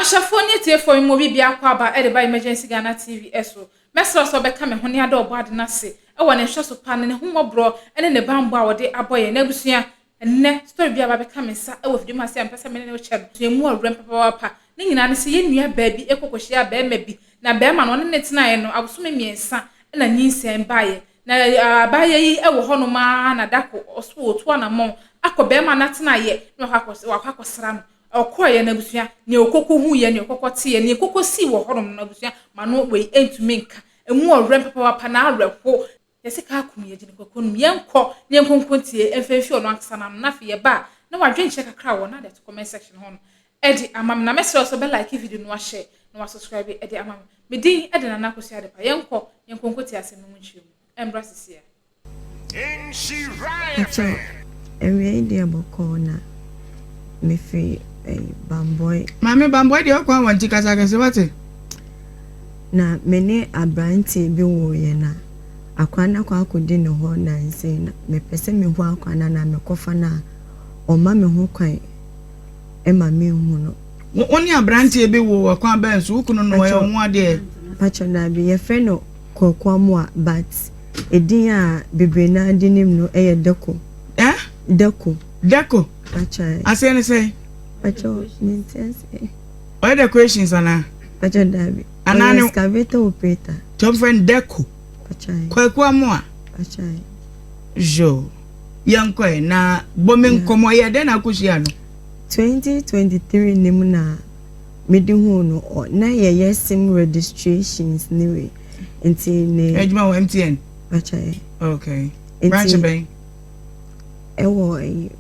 Ahyɛfoɔ ne atiefoɔ yi mu obi biako aba de ba Emergency Ghana TV so. Mɛsrɛ wo sɛ wobɛka me ho ne ada Ɔbɔade no ase wɔ ne nhwɛso pa ne n'ahummɔborɔ ne ne banbɔ a ɔde abɔ yɛn. N'abusua, ɛnnɛ story bi aba abɛka me nsa wɔ afidie mu ha sɛ a mepɛ sɛ me ne wo kyɛ no. Sua mu ɔwerɛm papaapa. Ne nyinaa ne sɛ yɛn nua baa bi kɔ kɔhyiaa barima bi, na barima no ɔne no tenaeɛ no abosome mmiɛnsa na nyinsɛn baeɛ. Na abaayewa yi wɔ hɔnom ara na da ko ɔso ɔretu anammɔn akɔ barima no atenaeɛ na wakɔ akɔsra no. Ɔkɔeɛ no abusua, nea ɔkɔkɔhuiɛ, nea ɔkɔkɔteeɛ, nea ɛkɔkɔsii wɔ hɔnom no abusua, ma no wei ntumi nka. Ɛmu ɔwerɛm papaapa na awerɛho. Yɛse kaa kum yɛn gyina kwakuo no mu. Yɛnkɔ na yɛnkɔ nkontie mfa mfi ɔno ankasa n'ano na afei yɛba a na w'adwenkyerɛ kakra a wɔ no ade ato comment section hɔ no de ama me. Na mɛsrɛ wo sɛ wobɛ like video no wahyɛ na wa subscribe de ama me. Me din de Nana Akosua Adepa. Yɛnkɔ na yɛnkɔ nkotie asɛm no mu nkyerɛmu. Ɛmbra sisi a. Pakyɛw, awia yi deɛ bɔkɔɔ na mefiri ɛyi Bambɔe. Maame, Bambɔe deɛ ɔkwan wɔ nti kasa kɛse wate. Na me ne abranteɛ bi woeɛ na akora no akɔ akɔdi ne hɔ nansa yi na mepɛ sɛ mehu akora no anaa mekɔfa no a ɔmma me ho kwan ma menhu no. Wo ne abranteɛ bi woo wɔ kwan bɛn so? Wo kunu no ɔyɛ wo ho adeɛ? Pakyɛw daabi, yɛfrɛ no Kwaku Amoah but edin a bebree no ara de nim no yɛ Dako. Eh? Dako. Dako? Pakyɛw. Aseɛ ne sɛn? Pakyɛw, mente aseɛ. Ɔyɛ decorations anaa? Pakyɛw daabi. Anaa ne. Excavator operator. Tí wɔn fɛ no Dako. Pakyɛw. Kwaku Amoah. Pakyɛw. Yoo. Yɛnkɔ ɛ na bɔ me nkɔmmɔ yɛ dɛn na akɔhyia no? 2023 no mu na mede huu no ɔ na yɛyɛ sim registrations ne wei nti ne. Adwuma wɔ MTN? Pakyɛw. Okay. Branch bɛn? Ɛwɔ ɛyi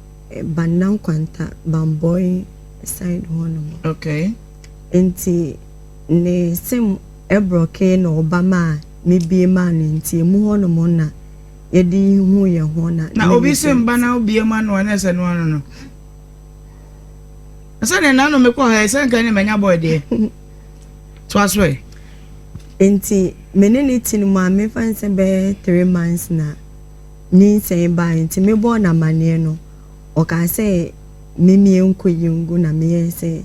Banna Nkwanta, Bamboi side hɔ nom. Okay. Nti ne sim ɛbrɔkee na ɔba maa me bie maa no nti emu hɔ nom na yɛde hu yɛn ho na. Na obi sim ba na obie ma no a na ɛsɛ no ano no. Sɛdeɛ nano mekɔ ha yi sɛ nka ne manya boy deɛ. Toa so ɛ. Nti me ne no te no mu a memfa no sɛ bɛyɛ 3 months na nyinsɛn baeɛ nti mebɔɔ no amanneɛ no ɔkaa sɛ memie nkɔyi ngu na meyɛɛ sɛ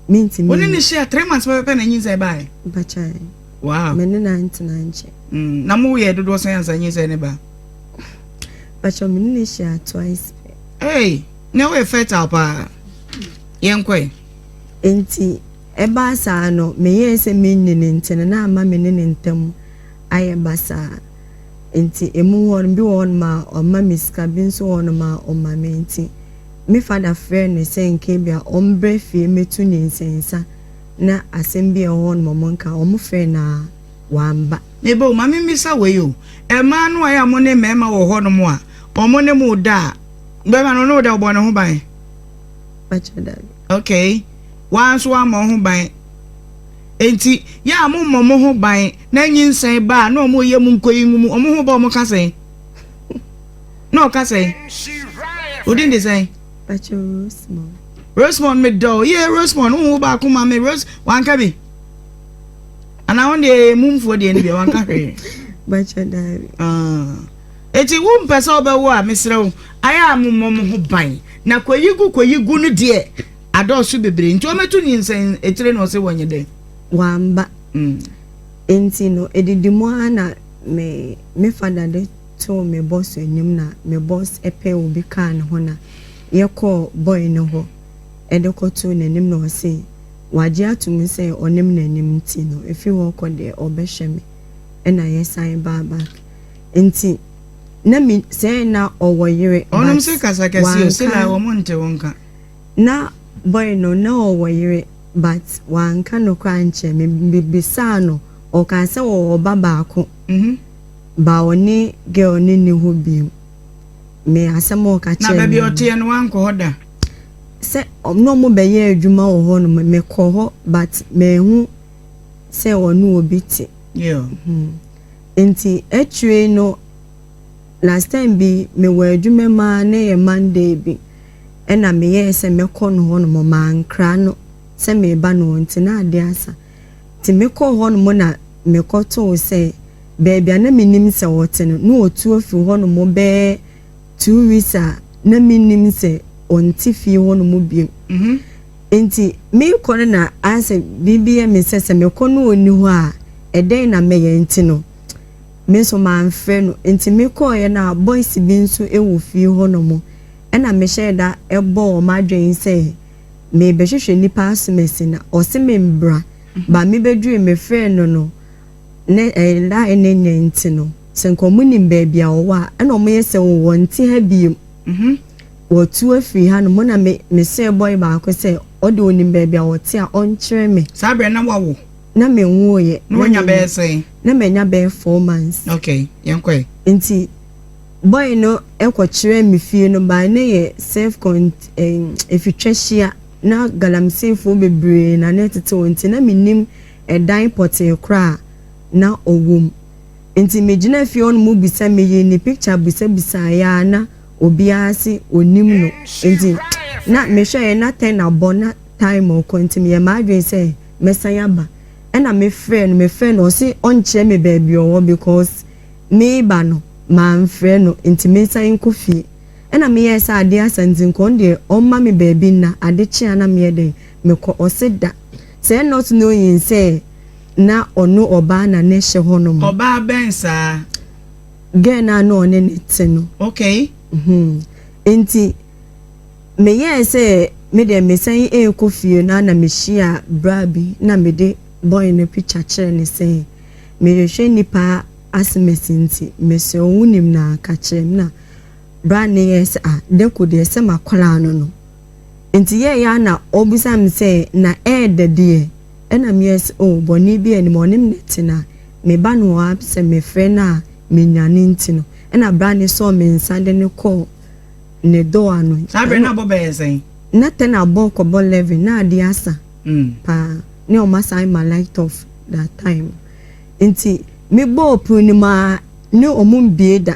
mentumi. Wo ne no hyia 3 months pɛpɛpɛ na nyinsɛn baeɛ? Mpakyɛw. Wow. Me ne no antena nkyɛ. Na mo yɛ dodoɔ sɛn ansa nyinsɛn ne ba? Mpakyɛw, me ne no hyia twice pɛ. Hey, na woyɛ fertile paa. Yɛnkɔ ɛ. Nti ɛbaa saa no meyɛɛ sɛ menni no nti no na ama me ne ne ntam ayɛ basaa. Nti emu hɔ no bi wɔ hɔnom a ɔma me sika bi nso wɔ hɔnom a ɔmma me nti me father frɛɛ no sɛ nka ebia ɔmbrɛ fie mmɛtu nyinsɛnsa na asɛm bi a ɛwɔ hɔnom ɔmo nka ɔmo frɛɛ no a wamba. Meba o, ma memmisa wei o, mmaa no a ɛyɛ a mo ne mmarima wɔ hɔnom a ɔmo ne mo da a, bɛrima no ɔne wo da ɔbɔ ne ho ban? Pakyɛ dabi. Okay, waa nso wammɔ wo ho ban. Enti yɛ a mommɔ mo ho ban na nyinsɛn ba a na ɔmo yɛ mu nkɔyi ngu mu, ɔmo ho ba ɔmo ka sɛn? Na ɔka sɛn? Odin de sɛn? Pakyɛ Rosemond. Rosemond medɔ wo. Yee Rosemond, wo ho baako ma me. Rose, wanka bi? Anaa wɔn deɛ mumfoɔ deɛ no bi wanka hwee. Pakyɛ dabi. Ah. Eti wo mpɛ sɛ wobɛwo a mesrɛ wo ayɛ a mommɔ mo ho ban na kɔyi gu kɔyi gu no deɛ adɔɔso bebree nti wɔmɛto nyinsɛn etire na ɔsɛ wɔnyɛ dɛn? Wamba. Nti no edidi mu ara na me me father de too me boss anim na me boss pɛɛ obi kaa ne ho na yɛkɔɔ boy no hɔ de kɔtoo n'anim na ɔse wagye ato mu sɛ ɔnem n'anim nti no efi hɔ kɔ deɛ ɔbɛhwɛ me ɛna yɛsan baa back nti na me sɛ na ɔwɔ yere but Ɔnom se kasa kɛse o, se la wanka wɔn nte wo nka. Na boy no na ɔwɔ yere but wanka nokorɛ ankyerɛ me, mebisaa no ɔkaa sɛ ɔwɔ ɔba baako but ɔne girl no nni hɔ biom. Me asɛm a ɔka Na kyerɛɛ baabi me a no. ɔteɛ no wankɔ hɔ da? Sɛ na ɔmo bɛyɛ adwuma wɔ hɔ nom, mekɔ hɔ but manhu sɛ ɔne obi te. Nti akyire no last time bi mewɔ adwuma mu ara na ɛyɛ Monday bi ɛna meyɛɛ sɛ mɛkɔ no hɔ nom mankra no sɛ mereba no hɔ nti na ade asa. Nti mekɔɔ hɔ nom na mekɔtoo sɛ baabi a na menim sɛ ɔte no na ɔtu afiri hɔ nom bɛyɛ 2 weeks a na mennim sɛ ɔnte fie hɔ nom bio. Nti meekɔ no na ayɛ sɛ biribi yɛ me sɛ sɛ mekɔ no ɔnni hɔ a ɛdɛn na mɛyɛ nti no me nso mamfrɛ no. Nti mekɔeɛ no a boys bi nso wɔ fie hɔ nom ɛna mehyɛɛ da bɔɔ wɔn adwene sɛ merebɛhwehwɛ nnipa asomasi na ɔse membra but mebɛdurui mefrɛɛ no no ne ɛɛ line no nyɛ nti no sɛ nka wɔn nim baabi a ɔwɔ a ɛna wɔn yɛ sɛ wɔn nte ha biem wɔtu afiri ha nom na me mesrɛ boy baako sɛ ɔde onim baabi a ɔte a ɔnkyerɛ me. Saa berɛ na wawo? Na me nwoeɛ. Na wanya bɛyɛ sɛn? Na manya bɛyɛ 4 months. Okay, yɛn kɔɛ. Nti boy no ɛkɔ kyerɛ me fie no baa ne yɛ self cont ɛɛ efitwa hyia na galamseyfoɔ bebree na na ɛtete hɔ nti na menim ɛdan pɔtee koraa na ɔwɔ mu. Nti megyina fie hɔ nom bisa meyi ne picture bisabisa yɛ a na obiara se onim no. Nti na mehwɛɛ na 10 abɔ na time ɔkɔ nti meyɛ m'adwene sɛ mɛsan aba. Ɛna mefrɛ no ɔse ɔnkyerɛ me baabi ɔwɔ because meba no mamfrɛ no nti mensan nkɔ fie. Ɛna meyɛɛ sɛ adeɛ asa nti nka ɔno deɛ ɔmma me baabi nna ade kye a na meyɛ dɛn mekɔ ɔse da. Sɛ not knowing sɛ na ɔno ɔbaa na ne hyɛ hɔ nom. Ɔbaa bɛn saa? Girl na na ɔne ne te no. Nti meyɛɛ sɛ me deɛ mesan ɛrekɔ fie no na mehyia bra bi na mede boy no picture kyerɛ ne sɛ mehwehwɛ nipa asomasi nti mesrɛ wo wonim na ka kyerɛ me na bra ne yɛ sɛ ah deko deɛ sɛ makɔlaa no nti yɛyɛ a na ɔbisa me sɛ na ɛɛdɛ deɛ ɛna meyɛ sɛ oh bɔne bi anim ɔne me te na meba no hɔ a sɛ mefrɛ no a menyane nti no ɛna bra ne sɔɔ me nsa de ne kɔɔ ne door ano. Saa berɛ na abɔ bɛyɛ sɛn? Na 10 abɔ kɔbɔ 11 na adeɛ asa paa ne ɔma san ma light off that time. Nti mebɔɔ pono no mu a ne ɔmo mbie da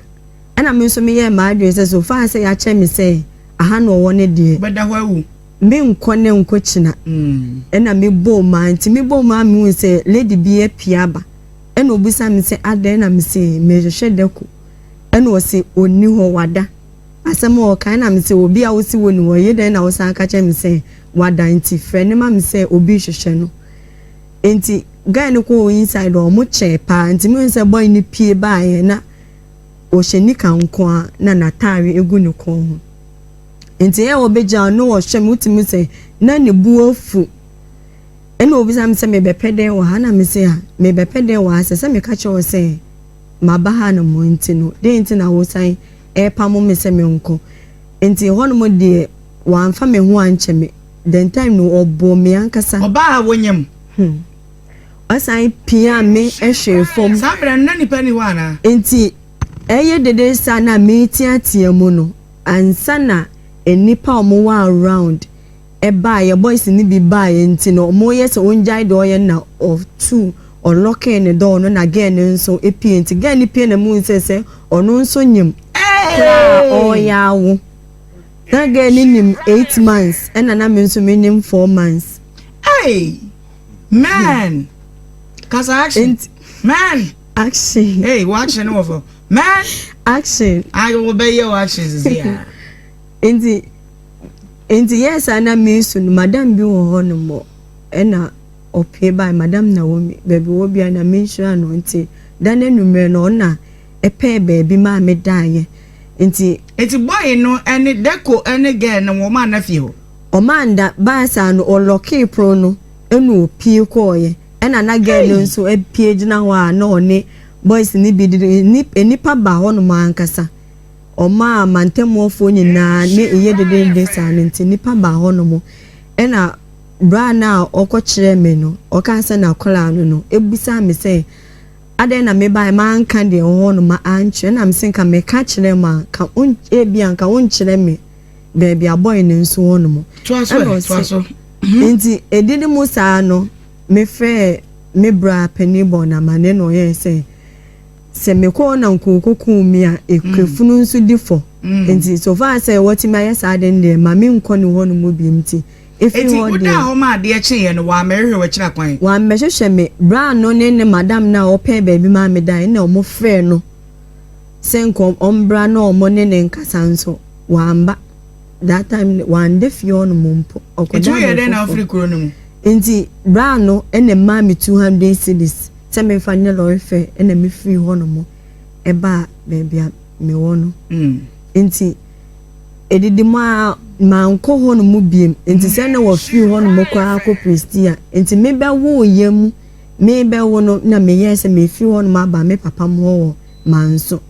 ɛna me nso meyɛɛ m'adwene sɛ so far sɛ yɛakyɛ me sɛ aha na ɔwɔ ne deɛ Bɛda hɔ awu. Menkɔ ne nkɔ kyina. Ɛna mebɔɔ mu a nti mebɔɔ mu a mehu sɛ lady bi apue aba ɛna obisa me sɛ adɛn na mese mehwehwɛ dako ɛna ɔse ɔnni hɔ wada. Asɛm a ɔka ɛna mese obi a wosi wɔ ni hɔ yɛ dɛn na wosan ka kyerɛ me sɛ wada nti frɛ ne ma me sɛ obi hwehwɛ no. Nti guy no kɔɔ inside ɔmo kyɛɛ paa nti mehu sɛ boy no pie baeɛ na ɔhyɛ nika nko a na n'ataare egu ne kɔn ho. Nti ɛyɛ wɔbɛgya no wɔhwɛ me wotumi sɛ na ne bu afu ɛna obisa me sɛ mebɛpɛ dɛn wɔ ha na me sɛ a mebɛpɛ dɛn wɔ ha sɛ sɛ meka kyerɛ wo sɛ maba ha no mo nti no dɛn nti na wosan ɛrepamo me sɛ menkɔ. Nti hɔnom deɛ wamfa me ho ankyɛ me the time no ɔbɔ me ankasa. Ɔbaa a wonyam. Ɔsan pia me ɛhwee fam. Saa berɛ no na nipa ni hɔ anaa? Nti ɛyɛ dede saa na meteatea mu no ansa na nnipa a wɔwɔ around ɛbaeɛ boys no bi baeɛ nti no wɔyɛ sɛ ɔngyae deɛ ɔyɛ na ɔtu ɔlockee ne door no na girl no nso epie. Nti girl no pie na mu sɛ sɛ ɔno nso nyim koraa ɔreyɛ awo na girl no nim 8 months ɛna na me nso me nim 4 months. Hey man, kasa action. Nti man. Action. Hey, wo action no wɔ fɔ man. Action. Ayi wo bɛyɛ wo action sisi ya. Nti yɛ saa na me nso no madam bi wɔ hɔ nom ɛna ɔpie baa Madam Naomi baabi wɔ bia na me nhyira no nti da n'anummerɛ no ɔna ɛpɛɛ baabi maa me daeɛ nti. Eti boy no ɛne Deko ɛne girl no wɔn ana fie hɔ? Ɔmanda baa saa no ɔlockee pono no ɛna opie kɔɔyɛ ɛna na girl no nso apue gyina hɔ a na ɔne boys ne bi didi nipa ba hɔnom ankasa ɔmaa mantamuafoɔ nyinaa ne ɛyɛ dedede saa no nti nipa ba hɔnom ɛna braa no a ɔkɔkyerɛ me no ɔkaa sɛ n'akwaraa no ebisa me sɛ adɛn na mebaeɛ manka deɛ ɛwɔ hɔnom ankyerɛ na mese nka meka kyerɛ mu a ka ebia nka wonkyerɛ me baabi abɔe ne nso hɔnom. Toa so ɛ, toa so. Nti edidi mu saa no mefrɛ me bra panin bɔ na amane na ɔyɛɛ sɛ sɛ mekɔɔ na nkookokuu mi a ekefunu nso di fɔ nti so far sɛ wɔtumi ayɛ saa de no deɛ ma me nkɔ ne hɔ no mu bi nti efi Eti hɔ woda deɛ hɔ ma adeɛ kyeeɛ no wɔamɛhwehwɛ w'akyiri akwan? Wɔammɛhwehwɛ me. Bra no ne ne madam no a ɔpɛɛ baabi maa me dan na ɔmo frɛ no sɛ nka ɔmbra na ɔmo ne ne nkasa nso wamba. That time no wanda fie hɔ nom mpo. Nti Ɔkɔdaa woyɛ dɛn baabi na foforɔ. wofiri kuro no mu? Nti bra no na ɛmaa me 200 cedis sɛ memfa nyɛ lɔre fare na mefiri hɔ nom baa baabi a mewɔ no. Nti ɛdidi mu ara mankɔ hɔ nom biom. Nti sɛ na wɔfiri hɔ nom koraa kɔ Prestea. Nti mebɛwoo mu, mebɛwo no na meyɛɛ sɛ mefiri hɔ nom aba me papa mu hɔ wɔ Manso.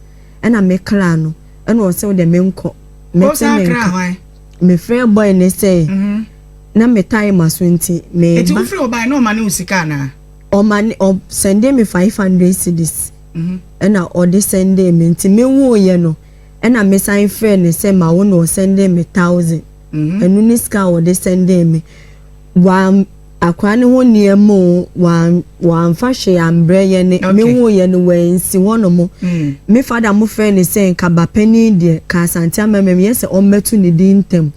Ɛna me kra no, ɛna ɔsɛ wo deɛ menkɔ. Mete Wosan me kra nka. hwan? Mefrɛ boy no sɛ na me time aso nti Nti meba. wofiri hɔ bae na ɔma ne wo sika anaa? Ɔma ne ɔ sɛndee me 500 cedis ɛna ɔde sɛndee me nti mewooyɛ no ɛna mesan frɛɛ no sɛ mawo na ɔsɛndee me 1000 ɛno ne sika a ɔde sɛndee me. Wa akwadaa no ho nneɛma o wa wamfa hwee ambrɛ yɛne mewooyɛ no wansi hɔnom. Me father mo frɛɛ no sɛ nka ba panin deɛ ka Asante Amammerɛ yɛ sɛ ɔmmɛto ne din ntɛm.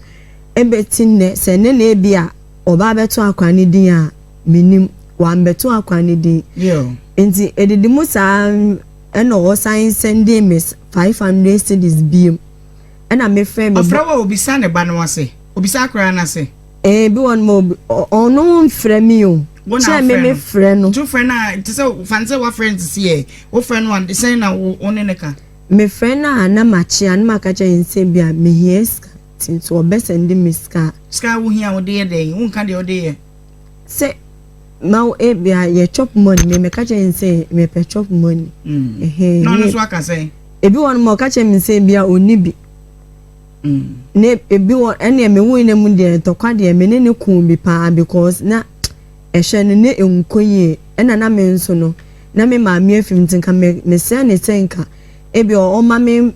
Ɛbɛti nnɛ sɛ nnɛ na ebi a ɔba abɛto akwadaa no din a menim wambɛto akwadaa no din. Nti edidi mu saa ɛna ɔsan sɛndee me 500 cedis biem ɛna mefrɛ me Ɔfrɛ wo a obisa ne ba no ase? Obisa akwadaa no ase? Ebi wɔ no ma ɔno mfrɛ mi o. Wo na Kyerɛ me wofrɛ no? mefrɛ no. Nti wofrɛ no a te sɛ fa no sɛ woafrɛ no sisi ɛ wofrɛ no a sɛn na wo ne no ka? Mefrɛ no a na makyea na maka kyerɛ no sɛ bi a mehia sika nti nso ɔbɛsɛnde me sika a. Sika a wohia a wode yɛ dɛn? Wonka deɛ wode yɛ? Sɛ ma wo ebi a yɛ chop money me meka kyerɛ no sɛ mepɛ chop money. Ɛhɛn, Na ɔno ne nso aka sɛn? Ebi wɔ no ma ɔka kyerɛ me sɛ bi a ɔnni bi. Ne ebi wɔ ɛnneɛ me wo ne mu deɛ ntɔkwa deɛ me ne ne koo bi paa because na ɛhwɛ no ne nkɔ yie ɛna na me nso no na me maame afim nti nka me mesrɛ ne sɛ nka ebi ɔma me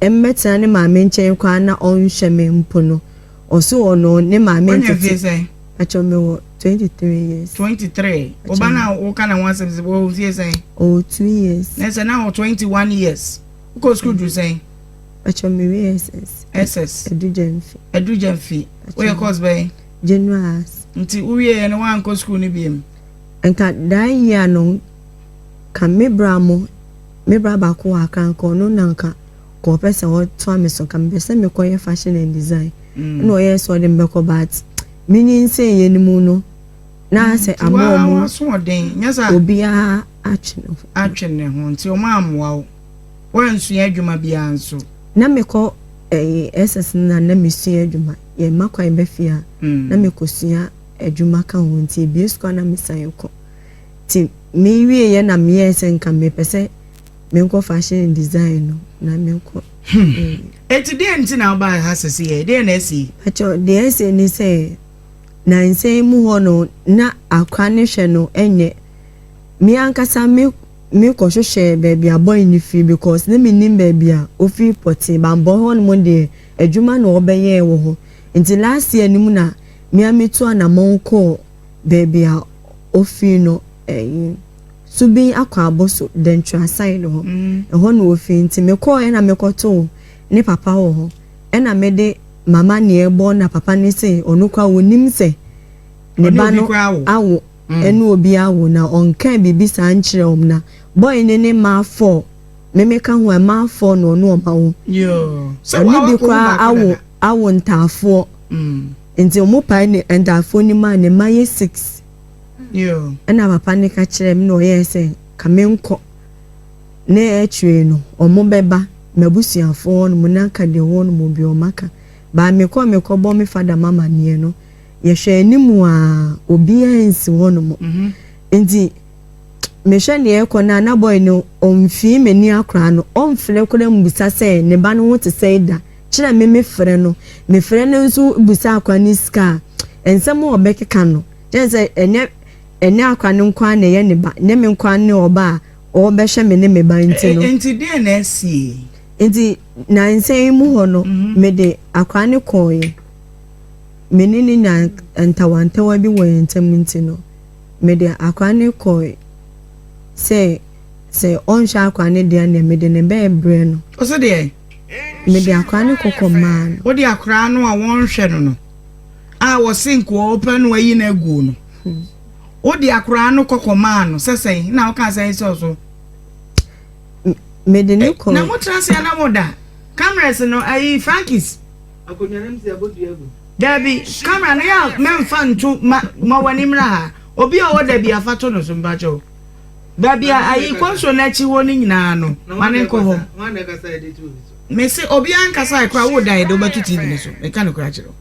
mmɛtena ne maame nkyɛn koraa na ɔnhwɛ me mpo no ɔso ɔno ne maame Woanya mfie ntete. sɛn? Akyɛ me wɔ 23 years. 23. Wo ba no a woka ne ho asɛm sɛ wɔwɔ mfie sɛn? Ɔwɔ 2 years. Na sɛ na wɔ 21 years. Wokɔ sukuu duru sɛn? Akyɛ me wie SS. SS. Adugya mfi. Adugya mfi. Woyɛ course bɛn? General Arts. Nti wowieɛ no woankɔ sukuu no biom? Nka daa year no ka me bra mo me bra baako wɔ Accra nka ɔno na nka ka ɔpɛ sɛ ɔtoa me so nka mepɛ sɛ mekɔyɛ fashion and design. Ɛna ɔyɛɛ sɛ ɔde me bɛkɔ but menyinsɛn no mu no na sɛ Nti ama waa ɔmo wasoɔden nyɛ saa? Obiara atwe ne ho. Atwe ne ho nti ɔmo ammoa wo. Woansua adwuma biara nso? Na mekɔ ɛyi SS no na na mesua adwuma. Yɛmma kwan ba fie a na mekɔsua adwuma ka ho nti ebie sukuu a na mesan kɔ. Nti mewieɛ na meyɛɛ sɛ nka mepɛ sɛ menkɔ fashion and design no na menkɔ. Enti deɛn nti na wobaa ha seesei? Deɛn na asi? Pakyɛ deɛ asi ne sɛ nansa yi mu hɔ no na akora ne hwɛ no nyɛ me ankasa me mekɔhwehwɛ baabi a boy no firi because na mennim baabi a ofiri pɔtee bammɔ hɔ nom deɛ adwuma na ɔbɛyɛɛ wɔ hɔ nti last year no mu na me a metu anammɔn kɔɔ baabi a ofiri no ɛyi Subin akɔ abɔ so Dantua side hɔ ɛhɔ na ofiri nti mekɔɔ ɛna mekɔtoo ne papa wɔ hɔ ɛna mede mama neɛ ɛbɔ na papa ne sɛ ɔno koraa onim sɛ ne Ɔne ba obi no koraa awo. awo ɛne obi awo na ɔnka biribi saa nkyerɛ wɔn na boy ne ne mmaa four meme ka ho a mmaa four na ɔno ɔma wo. Yoo. Sɛ Ɔne wa bi wakɔ wo koraa baako awo dada. awo ntaafoɔ nti ɔmo pae ne ntaafoɔ no mu a ne mma yɛ 6. Yoo. Ɛna papa ne ka kyerɛ me na ɔyɛɛ sɛ ka menkɔ na akyire no ɔmo bɛba m'abusuafoɔ hɔ nom na nka deɛ ɛwɔ nom bi ɔmo aka baa mekɔ mekɔbɔ me fada mama neɛ no yɛhwɛ anim a obiara nsi hɔ nom nti mehwɛ neɛ ɛkɔ no a na boy no ɔmfii m'ani akora no ɔmfrɛ koraa mbusa sɛ ne ba no ho te sɛ da kyerɛ me mefrɛ no mefrɛ no nso busa akora no sika a nsɛm a ɔbɛkeka no kyerɛ sɛ ɛnyɛ ɛnyɛ akora no nko ara na ɛyɛ ne ba nyɛ me nko ara ne ɔba a ɔbɛhwɛ me ne me ba nti no. Nti deɛn na asie? Nti nansa yi mu hɔ no mede akora no kɔɔeɛ me ne ne nya ntawantawa bi wɔ yɛn ntam nti no mede akora no kɔɔe sɛ sɛ ɔnhwɛ akora no deɛ neɛ mede ne bɛɛbrɛ no. Ɔsɛ deɛ? Mede akora no kɔkɔ maa no. Wode akora no a wɔnhwɛ no no a wɔse nkoa ɔpɛ no ayi no aguo no wode akora no kɔkɔ maa no sɛ sɛn na woka sɛn sɛ ɔso? Mede ne kɔ. Na motena ase na moda cameras no ayi Frankis. Dabi, camera no yɛ a mɛmfa nto ma ma w'ani mmra ha. Obi a ɔwɔ dabi afa to no so mpakyɛw. Baabi a ayi kɔnso no akyi hɔ no nyinaa no, ma ne nkɔ hɔ. Mese obiara nkasa koraa wo da yɛ de wobɛto TV no so. Meka no koraa kyerɛ wo.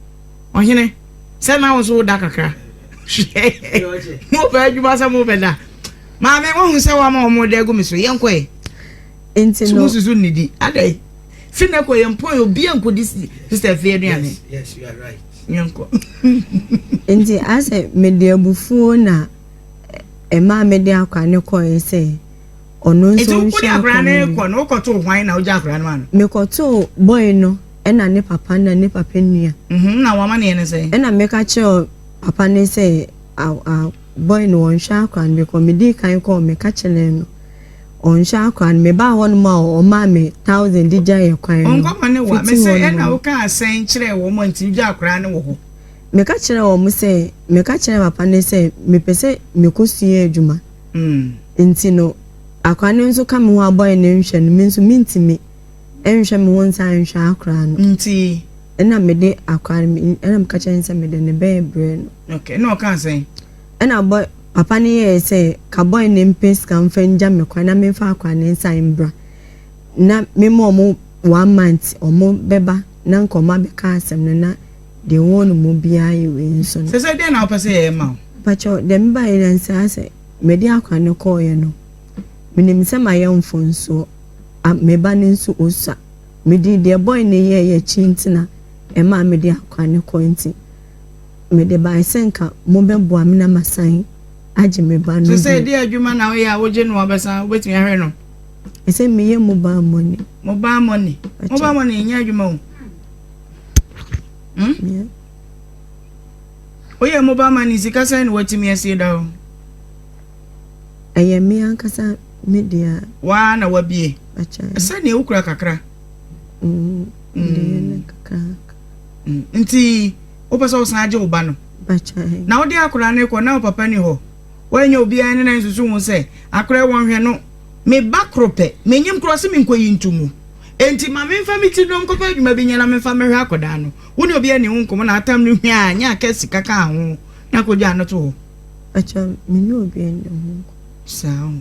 Ɔhene, sɛ na wo nso woda kakra. Hwɛ, mopɛ adwuma sɛ mobɛda. Maame, woahu sɛ woama wɔn da agu me so. Yɛnkɔ ɛ. Nti no. So wosusu nnidi. Adɛn? Fi na kɔ yɛn pɔn obi ankɔdi sista fie aduane. Yes, you are right. Yɛnkɔ. Nti asɛ mede abufuo na ɛmaa mede akora no kɔɛ sɛ ɔno nso nhwɛ akora no. Nti wode akora no kɔ no wokɔtoo hwan na wogya akora no ma no? Mekɔtoo boy no ɛna ne papa na ne papa nua. Mhm, na wɔn amaneɛ ne sɛn? Ɛna meka kyerɛɛ papa no sɛ boy no ɔnhwɛ akora no because medii kan kɔɔ meka kyerɛɛ no ɔnhwɛ akora no mebaa hɔ nom a ɔmaa me thousand de gyaeɛ kwan no. Ɔnkɔma ne wa mese ɛna wokaa sɛn kyerɛɛ wɔn a nti wogya akora no wɔ hɔ? Meka kyerɛɛ wɔn sɛ meka kyerɛɛ papa no sɛ mepɛ sɛ mekɔsua adwuma nti no akora no nso ka me ho a boy no nhwɛ no me nso mentumi nhwɛ me ho nsan nhwɛ akora no. Nti? Ɛna mede akora no ɛna meka kyerɛɛ no sɛ mede ne bɛɛbrɛ no. Okay, ɛna ɔkaa sɛn? Ɛna boy papa no yɛɛ sɛ ka boy no mpɛ sika mfa ngya me kwan na memfa akora no nsan mbra na mema ɔmo one month ɔmo bɛba na nka ɔmo abɛka asɛm no na deɛ ɛwɔ no mu biara yɛ wei nso no. Sɛsɛ deɛn na wopɛ sɛ yɛyɛ ma wo? Mpakyɛw deɛ mebaeɛ no nsa sɛ mede akora no kɔɔeɛ no menim sɛ mayɛ mfonsoɔ a me ba no nso ɔsua. Medii deɛ boy no yɛeɛ akyi nti na ɛmaa mede akora no kɔe nti mede baeɛ sɛ nka mobɛboa me na masan agye me ba no Sɛsɛ bio. deɛ adwuma na woyɛ a wogye no a wobɛsan wobɛtumi ahwɛ no? Ɛsɛ meyɛ mobile money. Mobile money? Mobile money nyɛ adwuma o. Hmm? Yeah. Woyɛ mobile money sika sɛn na watumi asie da hɔ? Ɛyɛ me ankasa me dea. Waa na wabie. Sɛdeɛ wokura kakra. Mm, mm. kakra. Mm. Nti wopɛ sɛ wosan agye wo ba no. Na wode akora no kɔ na wo papa ni hɔ. Woanyɛ obiara ne na nsusu ho sɛ akora wɔn hwɛ no. Me ba koro pɛ, menyim korɔ se menkɔyi nto mu. Enti ma memfa me ti dɔm nkɔpɛ adwuma bi nyɛ na memfa mmɛhwɛ akwadaa no. Wo ne obi anni ho nkɔmmɔ na atam no hwɛ a, nyɛ aka sika kaa ho na kɔgyaa no to hɔ. Pakyɛ me ne obi anni ho nkɔmmɔ. Saa o.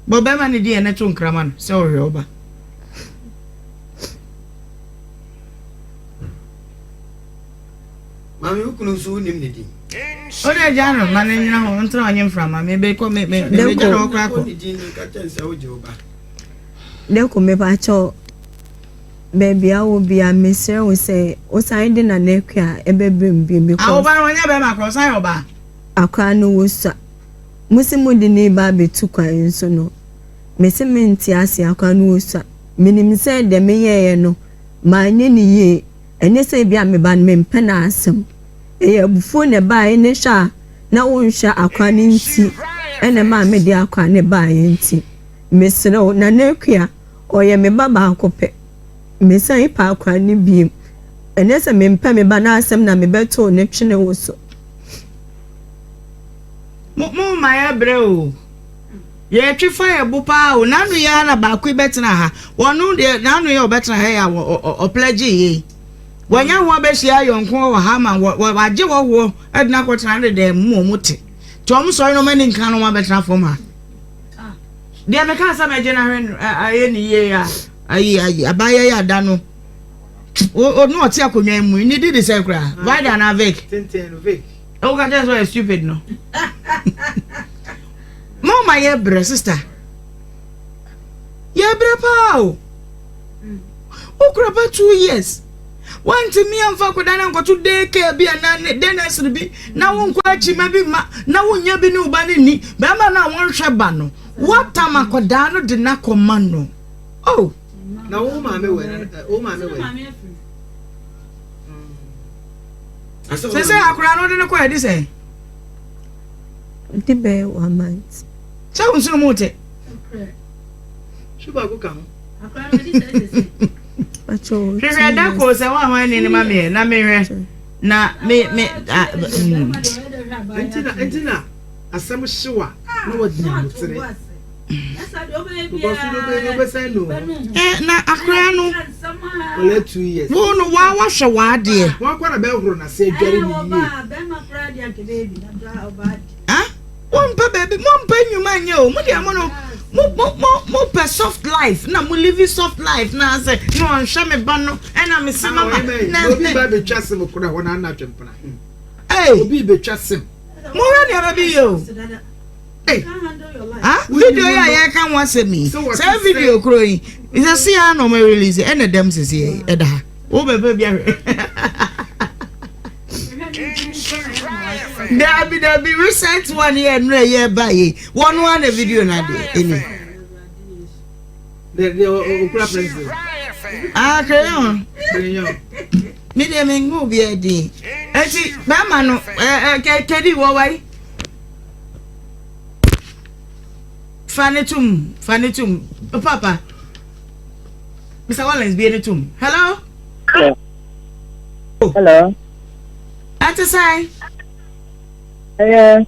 Bɔ bɛrima no din ɛnɛ to nkrama no sɛ ɔhwɛ wo ba. Maame wo kunu nso wonim ne din. O de gya no ma no nyina hɔ ntena ɔnye mframa me be kɔ me me me gya no hɔ koraa kɔ. Ne din ka kyɛn sɛ wogye wo ba. Deko mepakyɛw baabi a wɔ bia mesrɛ wo sɛ wosan de Nana Akua ɛbɛbrɛ me bio because. Awo ba no ɔnyɛ bɛrima koraa ɔsan yɛ ɔbaa. Akora no wosua. Mose mode no reba abɛtu kwan nso no mese mente ase akora no wosua. Menim sɛ deɛ meyɛeɛ no manyɛ no yie ɛnyɛ sɛ ebia me ba no mempɛ n'asɛm. Ɛyɛ abufuo na ɛbaeɛ ne hwɛ a na wonhwɛ akora no nti ɛna ɛmaa mede akora no baeɛ nti. Mesrɛ wo, Nana Akua, ɔyɛ me ba baako pɛ. Mesan pɛ akwadaa no bio. Ɛnyɛ sɛ mempɛ me ba no asɛm na mebɛtow no twene wo so. Mo mo ma yɛbrɛ o. Yɛtwe fa yɛ bo paa o. N'ano yɛ ara na baako yi bɛtena ha. Wɔno deɛ n'ano yɛ ɔbɛtena ha yɛ a ɔplɛgye yɛ yi. Wɔanya ho abɛhyia ayɔnko wɔ ha ma wagye hɔhoɔ de no akɔtena ne dan mu ma wɔn te. Nti wɔn sɔre na wɔn ani nka no wɔn abɛtena fam ha. Deɛ meka sɛ mɛgye no ahwɛ no ayɛ ne yie a ayi ayi abaayɛ yi ada no o no ɔte akonnwa mu ne di de sɛ koraa vida na vic tenten no vic ɛwo ka kyerɛ sɛ ɔyɛ stupid no mo ma yɛ brɛ sister yɛ brɛ paa o wokura ba 2 years wantumi amfa akwadaa no ankɔto day care bi anaa ne day nursery bi na wonkɔ akyima bi ma na wonya bi ne wo ba no nni bɛrima no a wɔnhwɛ ba no woatam akwadaa no de no akɔma no oh na wo maame wɛ wo maame wɛ sɛ sɛ akwadaa no wode no kɔ ɛde sɛ De bɛyɛ one month. Sɛ wo nsono mu te. Su baako ka ho. Hwehwɛ da ko sɛ wɔn a wɔn ani no ma meɛ na mehwɛ na me me ah. Nti na nti na asɛm hyew a na wɔde nyamutere. Because no bɛ no bɛ sɛn no. Eh, na akora no. Ɔlɛ 2 years. Wo no wa wahwɛ w'adeɛ. Wɔn akɔ na bɛhoro n'ase adware ne yie. Ah, wɔmpɛ baabi, mompɛ nnwuma nyɛ o. Mo deɛ mo no, mo mo mo mo pɛ soft life na mo live soft life na sɛ na ɔnhwɛ me ba no ɛna me se mama. Na obi ba betwa sim kora hɔ na ana twempena. Hey. Obi betwa sim. Mo hwɛ nneɛma bi yɛ o. Hey. Ah, video yi a yɛka ho asɛm yi, saa video koro yi, sɛ se a na ɔmo release ɛna dɛm sisi ɛda ha. Wo bɛbɛ bi ahwɛ. Dabi dabi, recent one yɛ nnura yɛ ba yi, wɔn ara na video na de ɛni. De de okura president. Ah, crayon. Crayon. Mi deɛ mi ngu bi ɛdi. Eti bɛrima no ɛɛ ɛ kedi wɔ wa yi. Fa ne tum, fa ne tum, papa. Mr. Wallace bie ne tum. Hello. Hello. Ɛte sɛn? Ɛyɛ.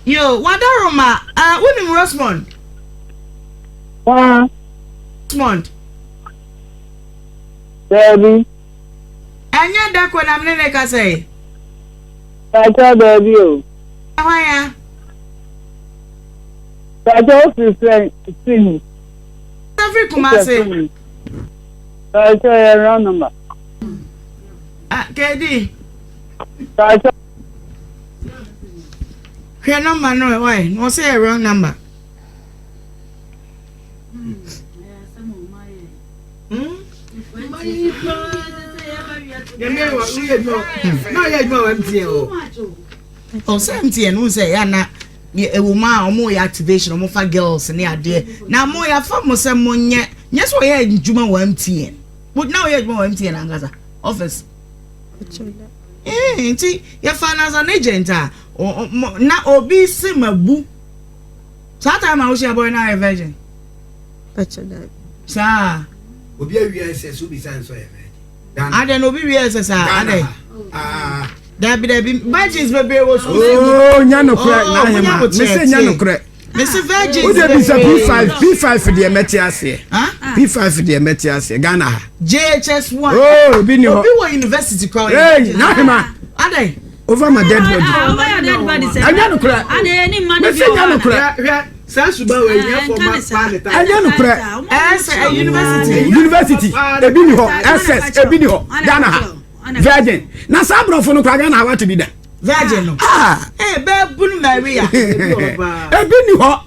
Yo, wadaroma, wonim Rosemond? Waa. Rosemond. Daabi. Ɛnyɛ dako na mene ne kasa yi. Pàtó daabi o. Hwan ya? Pàtó ofiri fɛ firi mu. Firi Kumase. Pàtó yɛ wrong number. Ah, Kedi. Pàtó. Hwɛ number no ɛ, ɔyɛ, na ɔsɛ yɛ wrong number. Na ɔyɛ adwuma wɔ MTN o. Ɔsɛ MTN wo sɛ ya na ɛwɔ mu a ɔmo yɛ activation, ɔmo fa girls ne adeɛ na mo yɛafa mo sɛ mo nyɛ nyɛ sɛ ɔyɛ adwuma wɔ MTN na ɔyɛ adwuma wɔ MTN ankasa office. Nti yɛfa no as an agent a na obi si ma bu saa time a wohyia boy na ayɛ virgin. Saa. Obi awia ɛsɛ so bisa nsɔ yɛ virgin. Adɛ na obi wia ɛsɛ saa adɛ. Dabi dabi, virgins bebree wɔ sukuu. Oo, nya nokorɛ n'ahema mese nya nokorɛ. Mese virgins O de bisa P5 P5 deɛ mɛte aseɛ. P5 deɛ mɛte aseɛ Ghana ha. JHS 1. Oo, obi ni hɔ. Obi wɔ university kora. Ee, n'ahema. Adɛ. Over my dead body. Over your dead body sɛ. Ɛnyɛ nokorɛ. Mese nya nokorɛ. Saa suba wɔ ehia fɔ ma paa ne ta. Ɛnyɛ nokorɛ. Ɛsɛ university. University ebi ni hɔ, SS ebi ni hɔ Ghana ha. Virgin na saa aborɔfo no kora Ghana ha wate bi da. Virgin no. Ah. Ee bɛɛ bunu Maria. Ebi ni hɔ.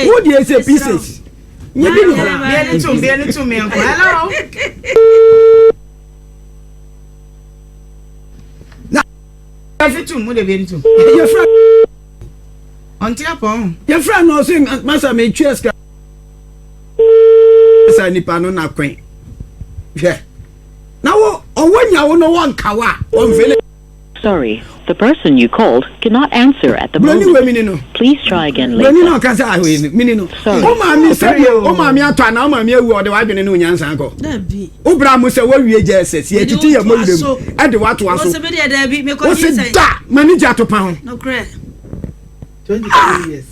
Wo deɛ sɛ pieces. Nye bi ni hɔ. Bie ne tum, bie ne tum yɛn kɔ. Hello. Na. Efi tum, mo de bie ne tum. Yɛfrɛ. Ɔnte apɔn. Yɛfrɛ no ɔse masa metwa sika. Sa nipa no na kwen. Hwɛ. Na wo ɔwɔ nya wo no wɔnka wo a wɔmfele. Sorry, the person you called cannot answer at the Broni moment. wei mini no. Please try again later. Broni na ɔka sɛ ahwɛ mini no. Sorry. O maame sɛdeɛ o maame atɔ anaa o maame awu ɔde w'adwene ne wo nyansa kɔ. Dabi. Wo bra mo sɛ woawie gya ɛsɛ si atiti yɛ mmɔ werɛ mu ɛde w'atoa so. Wosɛ bi deɛ dabi mekɔ Wose nyinsɛn. da m'ani gye atopa ho. Nokorɛ. 23 years.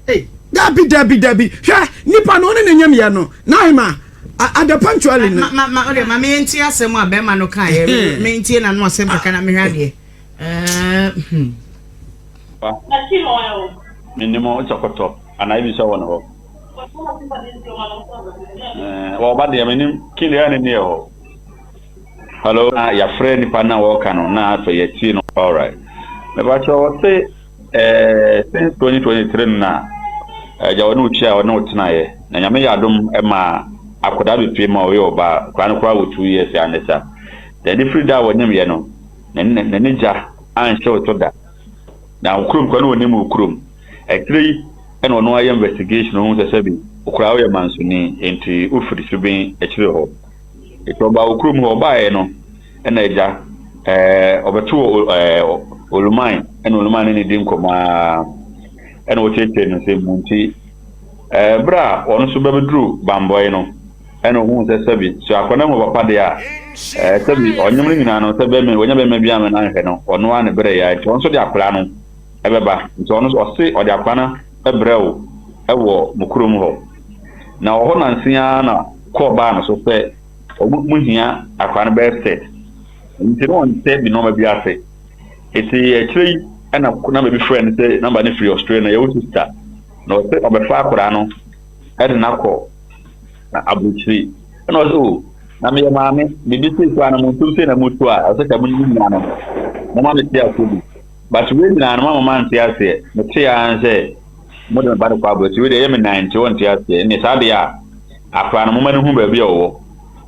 Hey. Dabi dabi dabi, hwɛ nipa no ɔne ne nyam yɛ no n'ahema ada punctually no. Ma ma ma ɔde ma me nti asɛm a bɛrima no ka yɛ me ntie na no asɛm kakra na mehwɛ adeɛ. Ɛɛ hmm. Menim wo sɛ kɔtɔ anaa ebi sɛ wɔ ne hɔ. Wɔba deɛ menim kili a ne ne yɛ hɔ. Hello, na yɛafrɛ nipa na wɔka no na afei yɛtie no. Alright. Mepakyɛ wɔse eh, since 2023 no na agya wɔne wo kyia wɔne wo tenaeɛ na nyame yɛ adom ma akwadaa bɛpie ma ɔyɛ ɔbaa akwadaa no koraa wɔ 2 years a ne sa. Na ɛde firi da a wɔnyemyɛ no n'ani gya anhyɛ wo so da. Na wo kurom koraa na wɔnim wo kurom. Akyire yi ɛna ɔno ayɛ investigation ohun sɛ sɛbi koraa woyɛ mansoni nti wofiri Subin akyire hɔ. Nti ɔbaa wo kurom hɔ, ɔbaeɛ no ɛna agya ɛɛ ɔbɛto ɛɛ Oluman, ɛna Oluman ne ne di nkɔmmɔ ara ɛna ɔkyerɛkyerɛ no nsɛm mu nti ɛɛ berɛ a ɔno nso bɛbɛduru Bambɔe no ɛna ohun sɛ sɛbi so akɔ ne ho papa deɛ a ɛɛ sɛbi ɔnyem no nyinaa no sɛ bɛrima wɔnya bɛrima bi ama no anhwɛ no ɔno ara ne berɛ yɛ nti ɔno nso de akwadaa no ɛbɛba nti ɔno nso ɔse ɔde akwadaa no ɛbrɛ wo ɛwɔ mo kurom hɔ na ɔhɔ nanse ara na kɔɔ baa no so sɛ. wɔn mo hia akwadaa no bɛyɛ set. Nti na ɔnte me nneɛma bi ase. Eti akyire yi ɛna namba bi frɛ no sɛ namba no firi Australia na yɛwɔ sista na ɔsɛ ɔbɛfa akwadaa no ɛde no akɔ aburokyiri ɛna ɔsɛ o na meyɛ maame biribi sei koraa no mo ntom sei na motu a ɔsɛ ka mo nyinaa no moma me te aseɛ bi but wei nyinaa no mama mante aseɛ mete ara sɛ mode me ba no kɔ aburokyiri wei deɛ ɛyɛ me nan nti wɔnte aseɛ ɛne saa deɛ a akwadaa no moma no hu baabi a ɔwɔ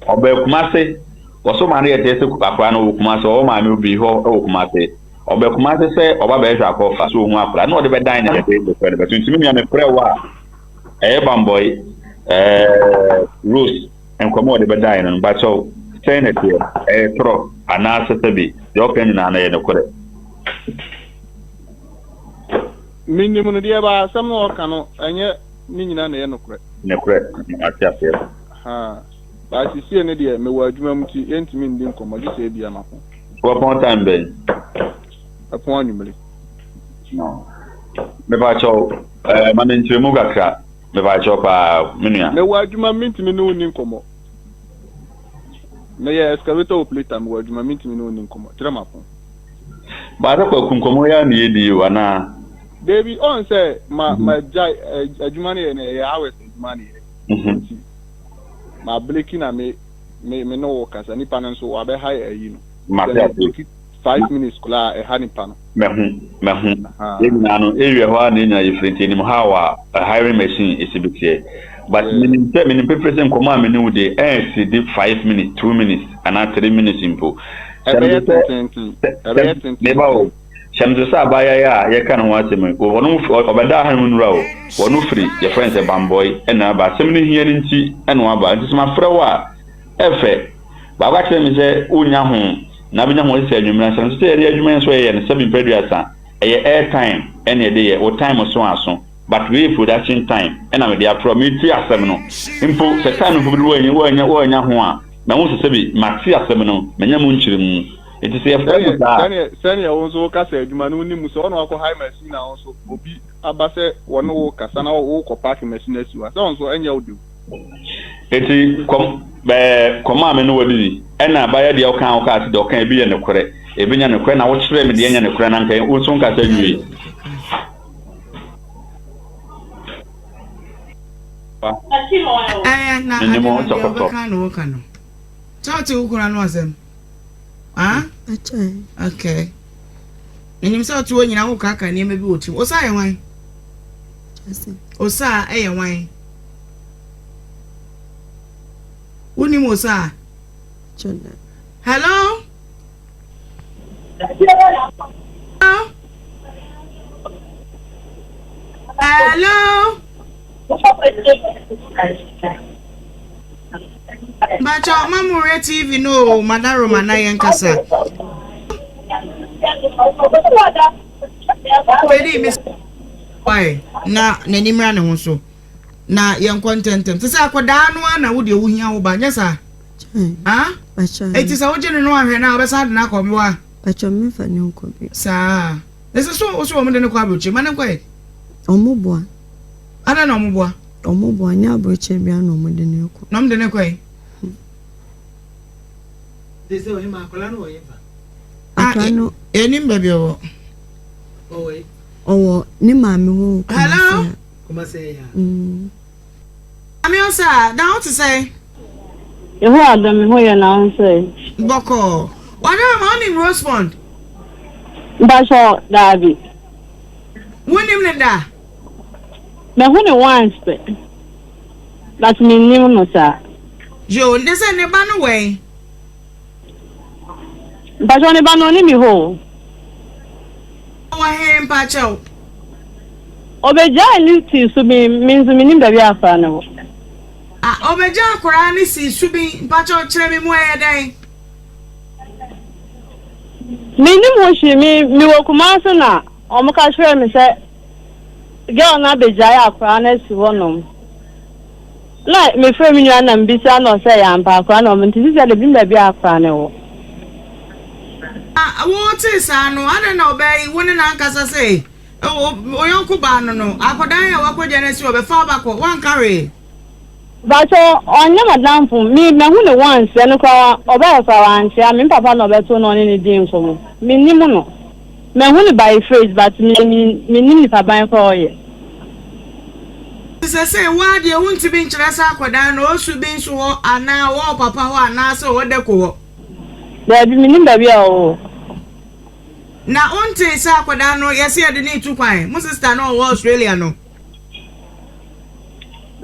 ɔbaa Kumase Wɔso maa no yɛ tee sɛ akwadaa no wɔ Kumase, ɔwɔ maame obi hɔ wɔ Kumase. Ɔbɛ Kumase sɛ ɔba bɛhwehwɛ akɔfa so ohu akwadaa na ɔde bɛdan ne yɛde bɛfrɛ no bɛto. Nti me nua mefrɛ wo a ɛyɛ bambɔe ɛɛ Rose nkɔmɔ ɔde bɛdan no no bakyɛw sɛn na ɛteɛ ɛyɛ torɔ anaasɛ sɛbi deɛ ɔka nyinaa no ɛyɛ nokorɛ. Menim no deɛ ba asɛm no ɔka no ɛnyɛ ne nyinaa na ɛyɛ nokorɛ. Nokorɛ ate aseɛ. Haa. But sesie no deɛ mewɔ adwuma mu nti yɛntumi ndi nkɔmmɔ gye sɛ ebia mapɔn. Wopɔn time bɛn? Ɛpɔn anwummere. No. Mepakyɛw, eh, ma me nkyerɛmu kakra. Mepakyɛw paa, me nua. Mewɔ adwuma mu mentumi ne wo nni nkɔmmɔ. Meyɛ excavator operator mewɔ adwuma mentumi ne wo nni nkɔmmɔ. Kyerɛ mapɔn. Baasa kwaku nkɔmmɔ yi ara na yɛdi o anaa? Dabi, ɔn sɛ ma ma gya adwuma no yɛ no ɛyɛ hours adwuma na yɛ. Nti ma breki na me me me ne wo kasa nipa no nso wabɛha ayi no Mate sɛ me ase. breki 5 minutes koraa a ɛha nipa no. Mahu, mahu. Yɛn nyinaa no, area hɔ ara na yɛn nyinaa yɛfiri nti yɛnim how a a hiring machine ɛsi bi teɛ. But menim sɛ, menim pefere sɛ nkɔmmɔ a me ne wo di ɛnsidi 5 minutes, 2 minutes anaa 3 minutes mpo. Hyɛ me Ɛbɛyɛ so sɛ, tententen, sɛ, ɛbɛyɛ sɛ, meba tententen. o, hyɛ me so sɛ abaayewa yi a yɛka ne ho asɛm yi, ɔno, ɔbɛdaa ha no nnura o, Wɔno firi, yɛfrɛ no sɛ bambɔe na aba. Asɛm no hia no nti na waba. Nti sɛ mafrɛ wo a, ɛfɛ. Baako ka kyerɛɛ me sɛ wonnya ho, na wobɛnya ho sɛ anwummerɛ ansa. Nso sɛ yɛde adwuma yi nso yɛyɛ no sɛbi mprɛ aduasa, ɛyɛ air time ɛna yɛde yɛ, wo time so aso. But wei yɛ production time ɛna mede afrɛ wo. Metie asɛm no. Mpo sɛ time mpo bi woannya, woannya, woannya ho a, mahu sɛ sɛbi mate asɛm no, manya mu nkyerɛmu. Nti sɛ yɛfrɛ mo Sɛdeɛ, saa a. sɛdeɛ, sɛdeɛ wo nso woka sɛ adwuma no wonim mu sɛ wo na wakɔ hire machine a wo nso obi aba sɛ wɔne wo rekasa na worekɔ park machine asi hɔ a, sɛ wo nso ɛnyɛ wo de o. Eti kɔm bɛɛ kɔm a me ne wadidi ɛna abayɛ deɛ ɔka a ɔka ase deɛ ɔka ebi yɛ nokorɛ ebi nyɛ nokorɛ na wokyerɛ me deɛ nyɛ nokorɛ na nka wo nso nkasa nwie. Ɛyɛ na ade no deɛ ɔbɛka na ɔka no. Sɛ ɔte wo kunu ano asɛm. Ah? Okay. Menim sɛ ɔte hɔ nyina wokaaka nneɛma bi wɔ tirim. Osa yɛ hwan? Osa yɛ hwan? Wonim Osa? Hello? Hello? Mpakyɛ ma mo hwɛ TV no o Madaroma na yɛn kasa. Pedi mi why na n'ani mmra ne ho so na yɛn kɔ ntɛntɛm te sɛ akɔdaa no ara na wo deɛ wohia wo ba nyɛ saa ah eti sɛ wogye no no ahwɛ na wobɛsan de no akɔ mmoa. Pakyɛ mefa ne nkɔ bi. Saa ɛsɛ so wo so wɔn de no kɔ aburokyire ma ne nkɔ yɛ. Wɔn boa. Adɛn na wɔn boa. Ɔmo boa, nyɛ aburokyire bia na ɔmo de no kɔ. Na ɔmo de no kɔ he? Akora no. Yɛnim baabi ɔwɔ. Ɔwɔ ne maame hɔ wɔ Kumasi Hello? ha. Mm. Maame Osa, na wo te sɛn? Yehowa dɔ me ho yɛ na wo nso ɛ? Bɔkɔɔ. Wadara ma wonim Rosemond? Mpakyɛw, daabi. Wonim no da? Mahu no once pɛ but mennim no saa. Yoo, ne sɛ ne ba no wɛn? Mpakyɛw ne ba no ɔne me hɔ o. Ɔwɔ he mpakyɛw? Ɔbɛgyae ne sii subin, me nso mennim baabi a akwadaa no wɔ. Ah, ɔbɛgyaa akwadaa no sii subin, mpakyɛw kyerɛ me mu ɛyɛ dɛn? Mennim ho hwee, me mewɔ Kumasi na wɔka kyerɛɛ me sɛ Girl no abegyae akwadaa no asi hɔ nom. Na me frɛ me nua na me bisa na ɔsɛ ɛyɛ ampa akwadaa no ɔmo nti sisi de bi baabi a akwadaa no wɔ. Na wo tee saa no adɛn na ɔbaa yi wo ne no ankasa sɛ wo yɔnko baa no no akwadaa yi a wakɔgya no asi hɔ bɛfa wo ba kɔ woanka hwee. Mpakyɛw ɔnyɛ m'adamfo me mahu no once ɛno koraa ɔbaeɛ koraa wankyea me me papa na ɔbɛtoo na ɔne no dii nkɔmmɔ mennim no mahu no by face but me mennim nipa ban koraa ɔyɛ. Sesei wo ara deɛ wontumi nkyerɛ sɛ akwadaa no ɔwɔ Subinso hɔ anaa ɔwɔ ɔpapa hɔ anaasɛ ɔwɔ Dako hɔ? Daabi mennim baabi a ɔwɔ. Na wontee sɛ akwadaa no yɛse yɛde no retu kwan, mo sister no a ɔwɔ Australia no?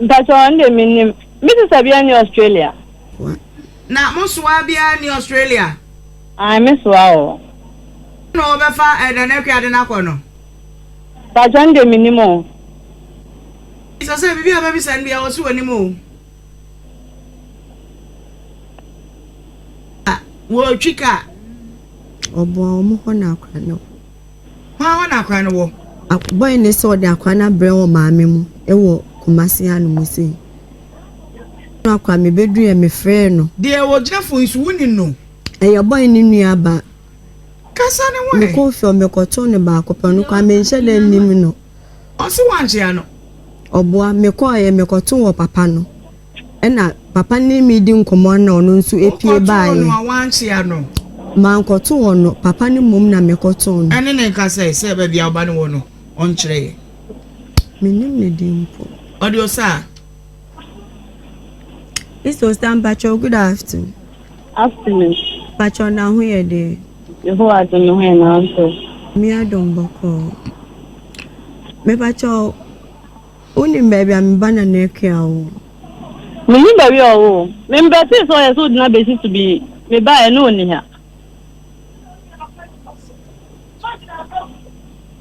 Mpakyɛw ɔno deɛ mennim. Me sister biara nni Australia. Na mo soa biara nni Australia? Ae me soa wɔ hɔ. Na wɔbɛfa Nana Akua de no akɔ no? Mpakyɛw ɔno deɛ mennim o. Sɛ sɛ biribi a bɛbisa no biara ɔse ɔnim o. Wɔretwi kaa. Ɔboa wɔn hɔ na akora no. Hwan hɔ na akora no wɔ? Boy no sɛ ɔde akora no abrɛ wɔ maame mu wɔ Kumasi hanom sei. No akora mebeduiɛ mefrɛɛ no. Deɛ ɔgyina fon yi so wonim no? Ɛyɛ boy no nua ba. Kasa ne ho ɛ. Mekɔɔ fie hɔ mekɔtoo no baako pɛ ɔno koraa menhyɛ da nnim no. Ɔse wankyea no? Ɔboa, mekɔeɛ mekɔtoo wɔ papa no. Ɛna papa no ne me redi nkɔmmɔ na ɔno nso epue Wokɔtoo baeɛ. no a woankyea no? Mankɔtoo no, papa no mmom na mekɔtoo no. Ɛne no nkasae sɛ baabi a wo ba no wɔ no, ɔnkyerɛ yɛn. Mennim ne din mpo. Ɔde ɔsa a. Mister Osa mpakyɛw good afternoon. Afternoon. Mpakyɛw na ho yɛ deɛ? Yehowa adom me ho yɛ nanso. Me adom bɔkɔɔ. Mepakyɛw. Wonim baabi a me ba Nana Akua wɔ? Mennim baabi a ɔwɔ o. Me mbɛtee sɛ ɔyɛ sɛ ogyina besi so bi mebaeɛ na ɔnni ha.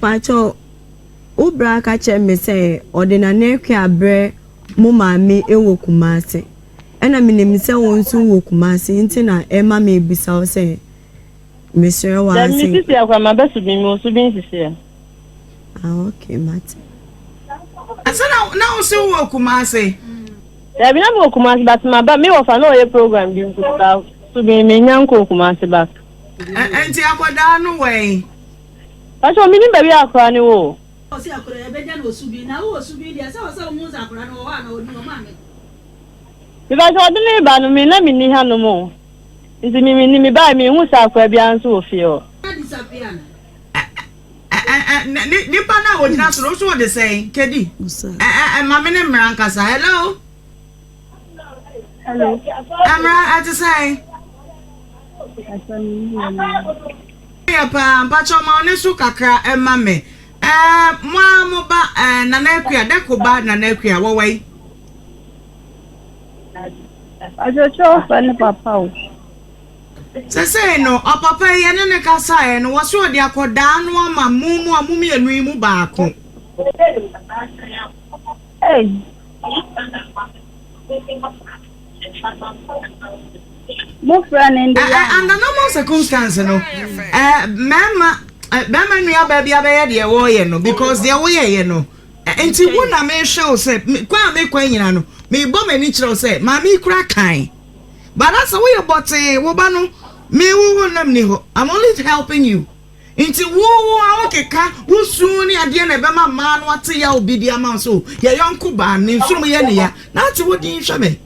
Pakyɛw, wo bra ka kyerɛɛ me sɛ ɔde Nana Akua abrɛ mo maame wɔ Kumasi. Ɛna menim sɛ wo nso wowɔ Kumasi nti na ɛma mebisa wo sɛ mesrɛ wo ara Dabi, sɛ. me sisi akora maba Subin, mewɔ Subin sisi. Ah okay mate. Asa na na wo se wɔ Kumase. Dabi na me wɔ Kumase but ma ba me wɔ fa na ɔyɛ program bi nti ba so me me nya nkɔ Kumase back. Nti akwadaa no wɛn. Pastor me nim baabi a akwadaa no wɔ o. Ɔse akwadaa yɛbɛgya no wɔ Subin na wowɔ Subin deɛ sɛ ɔsɛ wohu sɛ akwadaa no wɔ hɔ anaa ɔni hɔ maame. Mepakyɛ ɔde no reba no me na me nni ha nom o nti me me nim me bae me nhu sɛ akwadaa biara nso wɔ fie hɔ. Disappear anaa. Nipa no a wɔgyina soro nso wɔde sɛn kedi ma me ne mmara nkasa hello hello mmara ɛte sɛn yɛ paa mpakyɛ ɔma ɔne so kakra ɛma me ɛɛ mo a mo ba ɛɛ nana akua dɛko ba nana akua wɔwɔ yi. Ɔkyerɛkyerɛ ɔfɛ ne papa o. Sesei no, ɔpapa yi yɛne no kasaeɛ no, wɔse ɔde akɔdaa no ama mo mo a mo mmienu yi mu baako. Ei. Mo frɛ no ndɛ yi ana? Under normal circumstance no, eh, mmarima, eh, barima nua baa bi abɛyɛ deɛ wɔreyɛ no because deɛ woyɛeɛ no, eh, nti wo na mehwɛ wo sɛ, kwan a mekɔ nyina no, mebɔ m'ani kyerɛ wo sɛ maame yi kura kan. But asɛ woyɛ bɔtee wo ba no me wo wo nam ni hɔ I'm only helping you nti wo wo a wo keka wo su ne adeɛ na ɛbɛma mmaa no ate yaw bi de ama wo so yɛ yɔnko baa ne nsonom yɛ ne ya na ate wo din hwɛ me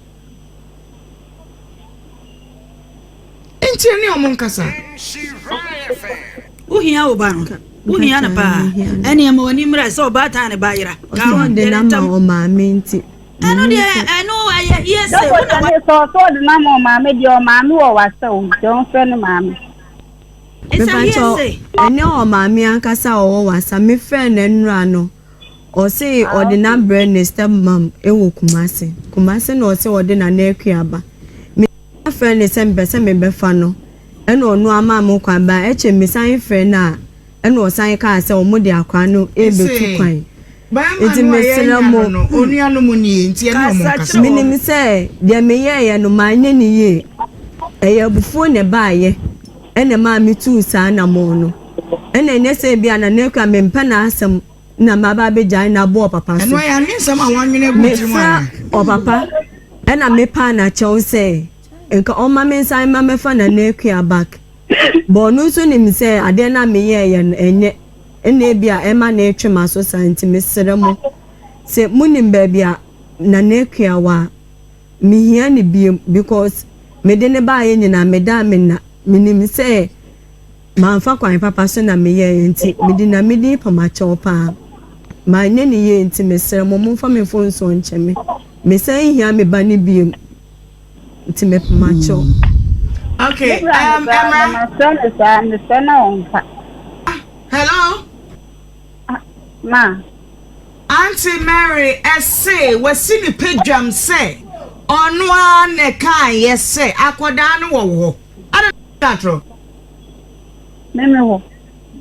nti ɛne ɔmo nkasa. Wohia wo ba no wohia no paa ɛne ɛma w'ani mmra sɛ ɔbaatan ne ba yera ka ho Ɔsɛ ɔde no ama ɔmaame nti. Ɛno deɛ ɛno ɛyɛ hearsay. Dɔkɔ sɛ ne sɛ ɔsɛ ɔde no ama ɔmaame deɛ ɔmaame wɔ wasa o nti ɔmfrɛ ne maame. It's a hearsay. Ɛnyɛ ɔmaame ankasa a ɔwɔ wasa me frɛ no nnora no ɔse ɔde no abrɛ ne step mum ɛwɔ Kumasi Kumasi na ɔse ɔde Nana Akua aba me frɛ no sɛ mepɛ sɛ mebɛfa no ɛna ɔno ama me kwan ba ɛkyɛ mesan frɛ no a Ɛna ɔsan kaa sɛ wɔn de akwadaa no rebɛtu kwan. Nti mesrɛ mo, menim sɛ deɛ meyɛeɛ no manyɛ no yie. Ɛyɛ abufuo na ɛbaeɛ ɛna ɛmaa metuu saa anammɔn no. Ɛna ɛnyɛ sɛ ebia Nana Akua mempɛ n'asɛm na maba abɛgyae no abɔ ɔpapa so. Mefrɛ ɔpapa ɛna mepaa no akyɛw sɛ nka ɔmma mensan mma mɛfa Nana Akua back. But ɔno nso nim sɛ adeɛ no a meyɛeɛ no ɛnyɛ ɛna ebia ɛma no retwe m'aso saa nti mesrɛ mo sɛ monim baabi a Nana Akua wɔ a. Mehia no biom because mede no baeɛ nyinaa meda a menna. Menim sɛ mamfa kwan papa so na meyɛeɛ nti mede Nyame din pam akyɛw paa. Manyɛ no yie nti mesrɛ mo momfa me mfomsoɔ nkyɛ me. Mesan hia me ba no biom nti mepam akyɛw. Okay, Me bra no koraa Emra. no mafrɛ no saa mefrɛ na ɔmfa. Hello. Ma. Auntie Mary se wasi ne padwam sɛ ɔno ara na ɛkaeɛ sɛ akwadaa no wɔ wo hɔ. Adɛn na wotwa atorɔ? Me me hɔ.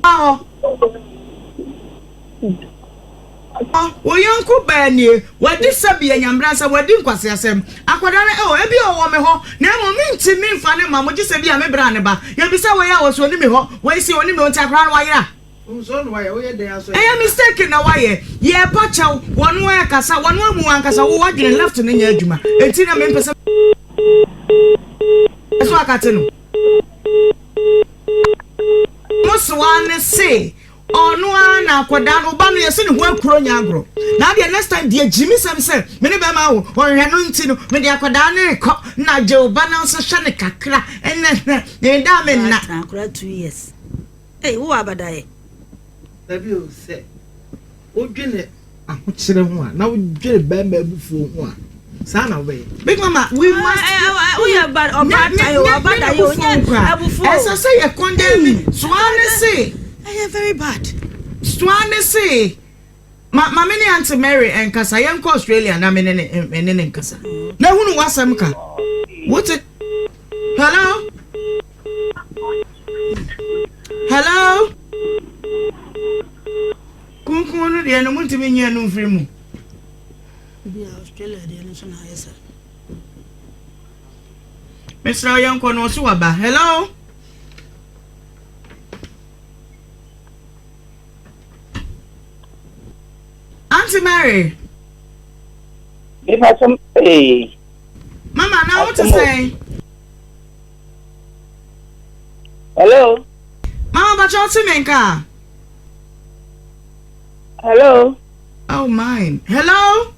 Wɔ hɔ. Wo yɔnko baa nie, wadi sɛbi anyambransɛm, wadi nkwaseasɛm. Akwadaa no, oh, ebia ɔwɔ me hɔ, na mmom mentumi mfa no mma mo gye sɛ ebia me bra ne ba. Yɛbisa wei a, ɔse ɔni me hɔ, wei se ɔni me hɔ, nti akwadaa no wayera. Ɛyɛ mistake na wayɛ yɛpa kyɛw wɔn ɛkasa wɔn amu ankasa wo wadwene left no nyɛ adwuma enti na mempɛ sɛ so akate no mo soa ne se ɔno ara na akwadaa no ɔba no yɛsɛ ne ho akuro nyɛ agorɔ na adeɛ next time deɛ gyimi sɛm sɛ me ne bɛrima awo ɔhwɛ no nti no mede akwadaa no rekɔ na gye ɔba no nso hwɛ ne kakra ɛnɛ hwɛ ne da me nna. Ei, wowɔ abadaeɛ. Dabi o, sɛ wodwene ahokyerɛ ho a, na wodwene bɛrima abufuo ho a, saa na wobɛyɛ. Big mama, we must. Woyɛ ba ɔbaatan o, ɔbadaeɛ o, nyɛ abufuo. Ɛsɛ sɛ yɛ condemn Soane se. Ɛyɛ very bad. Soane se. Ma ma me ne Auntie Mary nkasa. Yɛnkɔ Australia na me ne ne me ne ne nkasa. Na hunu w'asɛm ka. Wote? Hello? Hello? Kunkun no deɛ no muntumi nyɛ no mfiri mu. Bi a Australia deɛ no nso na ayɛ saa. Mesrɛ wo yɛnkɔ no ɔso waba. Hello? Auntie Mary. Nipa sɛm ee. Mama na wo te sɛn? Hello. Mama bakyɛ wo te me nka? Hello. Oh mine. Hello.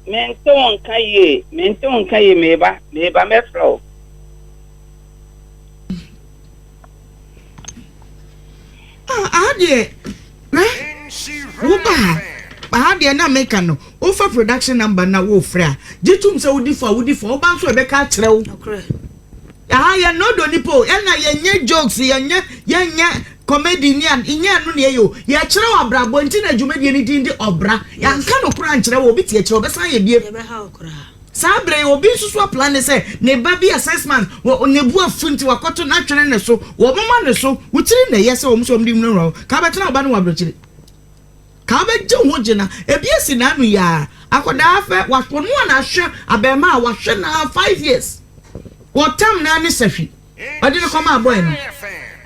Mente wo nka yie, mente wo nka yie, meba, meba mɛfrɛ wo. Ah, aha deɛ, eh, wo ba ha. Aha deɛ na meka no, wofa production number na wofrɛ a, gye tom sɛ wodi fo a wodi fo, woba nso ɛbɛka akyerɛ wo. Aha yɛ nɔdɔ nipa o, ɛna yɛnyɛ jokes, yɛnyɛ yɛnyɛ comedy ni a, nyɛ ɛno na ɛyɛ o. Yɛkyerɛ wo abrabɔ nti na dwumadie no din de ɔbra. Yɛanka no koraa nkyerɛ wo, obi te akyire ɔbɛsan ayɛ bie. Saa bere yi, obi nso so aplane sɛ ne ba bi a 6 months, wɔ ne bo afu nti wakɔto n'atwene ne so, wɔmoma ne so, wo tiri na ɛyɛ sɛ wɔn sɛ wɔn de nwurawura wo, ka wobɛtena wo ba no wɔ aburokyire, ka wobɛgye wo ho gye na ebi asi n'ano yi ara, akwadaa fɛ, ɔno a na ahwɛ abɛɛmaa a wahwɛ na 5 years, wɔtam naa ne sahwi, ɔde no kɔmaa boy no,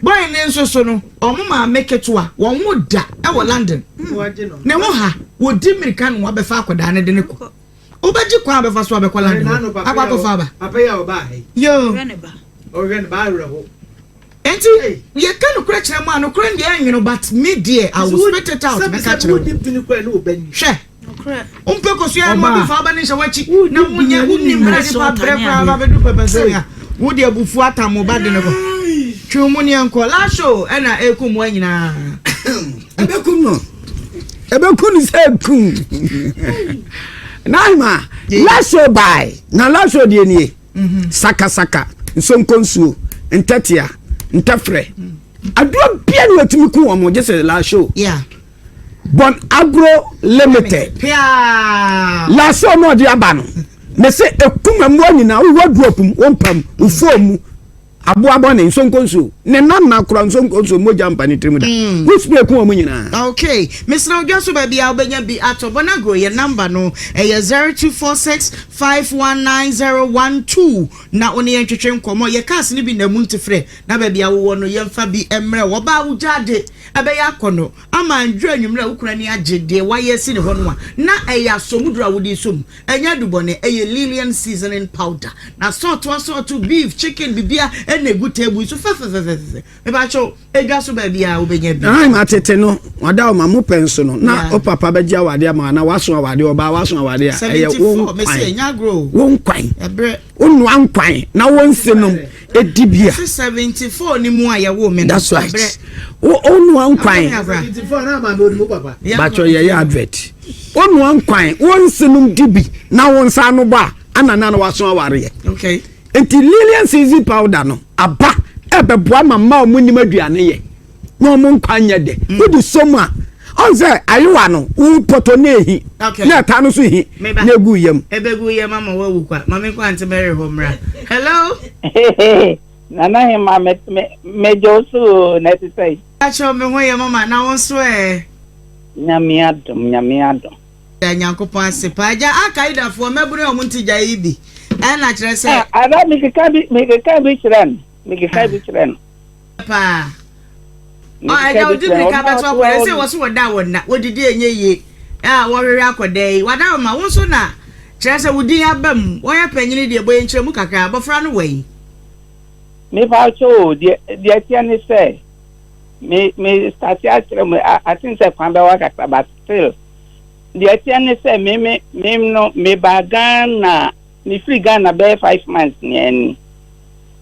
boy no nso so no, wɔn maame ketewa, wɔn ho da ɛwɔ London, ne ho ha, wɔdi mmirika na wɔabɛfa akwadaa no de ne kɔ. Wobɛgye kwan a bɛfa so abɛkɔ London hɔ akɔ akɔfa aba. Yoo. Enti yɛka nokorɛ kyerɛ mo a nokorɛ no deɛ ɛnwono but me deɛ I will spit it out mɛka kyerɛ wo. Hwɛ. Wompɛ kosua no obi fa aba ne nhyɛ w'akyi na wonyɛ wonim berɛ nipa brɛ koraa ba bɛdu pɛpɛ sɛ a wode abufuo atam wo ba de no kɔ. Twe mu neɛ nkɔ. Last show ɛna ɛkum wa nyinaa. Ɛbɛkum no. Ɛbɛku no sɛ kum. Naima, last show bae. Na last show deɛ nie. Sakasaka, nsonkonsuo, ntɛtea, ntɛfrɛ. Aduro bia ne watumi ku wɔn gye sɛ last show. Yeah. Bon Agro Limited. Last show no ɔde aba no. Mese ekum mmoa nyinaa wowɔ aduro pum, wo mpam, wo fom mu. Aboa bɔne, nsonkonsuo, ne nana kora nsonkonsuo, mogya mpa ne tirim da. Wo spray ku wɔn nyinaa. Okay, mesrɛ wo dwa so baabi a wobɛnya bi atɔ Bonagro yɛ number no ɛyɛ 0246 519012 na wo ne yɛn twetwe nkɔmmɔ yɛ cars no bi na mu nte frɛ na baabi a wowɔ no yɛmfa bi mmerɛ wo ɔbaa wo gyaade ɛbɛyɛ akɔnnɔ ama nduru anwummerɛ a wo kunu ani agye deɛ wayɛ asi ne hɔ no a na ɛyɛ asɔmuduro a wode resɔ mu Ɛnyɛ adubɔne, ɛyɛ Lilian seasoning powder. Na sɔɔto asɔɔto, beef, chicken, bibia. Ɛna egu table yi so fɛfɛfɛfɛfɛ. Mepakyɛw, edwa so baabi a wobɛnya bi. Ayi ma tete no, wada wo ma mo pɛ nso no, na o papa bɛgye awade ama na waso awade, ɔbaa waso awade a, ɛyɛ wo nkwan. Wo nkwan. Wo noa nkwan na wo nse nom edi bi a. 74 ni mu a yɛwoo me no. That's right. Wo noa nkwan. Batwɔ yɛyɛ advert. Wo noa nkwan, wo nse nom di bi na wo nsa ano bɔ a, ana na na waso awareɛ. Okay. Nti Lilian season powder no aba ɛbɛboa ma mma ɔmo nim aduane yɛ na ɔmo nkwa nyɛ dɛ. Mm. Wode sɔ mu a ɔn sɛ ayewa no wo pɔtɔ na ehi na ɛta no so hi na egu yam. Ebegu yam ama wawu kwa. Mame nkɔ Auntie Mary hɔ mmra. Hello. Nana Hema me me megye wo so o na ɛte sɛn? Akyɛw me ho yɛ mama na wo nso ɛ? Nyame adom Nyame adom. Da Nyankopɔn ase paa. Agya Al Qaeda foɔ mmabunu a wɔn nte gya yi bi ɛna kyerɛ sɛ. Ah, ada mekeka bi mekeka bi kyerɛ no mekeka bi kyerɛ no. Paa. Ɔ agya odi mirika bɛto akɔda sɛ wɔ so wɔda a wɔnna wɔdidi ɛnyɛ yie a wɔhwehwɛ akɔda yi wada ma wo nso na kyerɛ sɛ wo din aba mu wɔyɛ panyini deɛ bɔ yɛn nkyerɛmu kakra abɔfra no wɔ yi. Mepa kyɛw o deɛ deɛ ɛteɛ ne sɛ me me start akyerɛ mu I think sɛ kwan bɛwa kakra but still Deɛ ɛteɛ ne sɛ me me me no mebaa Ghana mefiri Ghana bɛyɛ 5 months ni ani.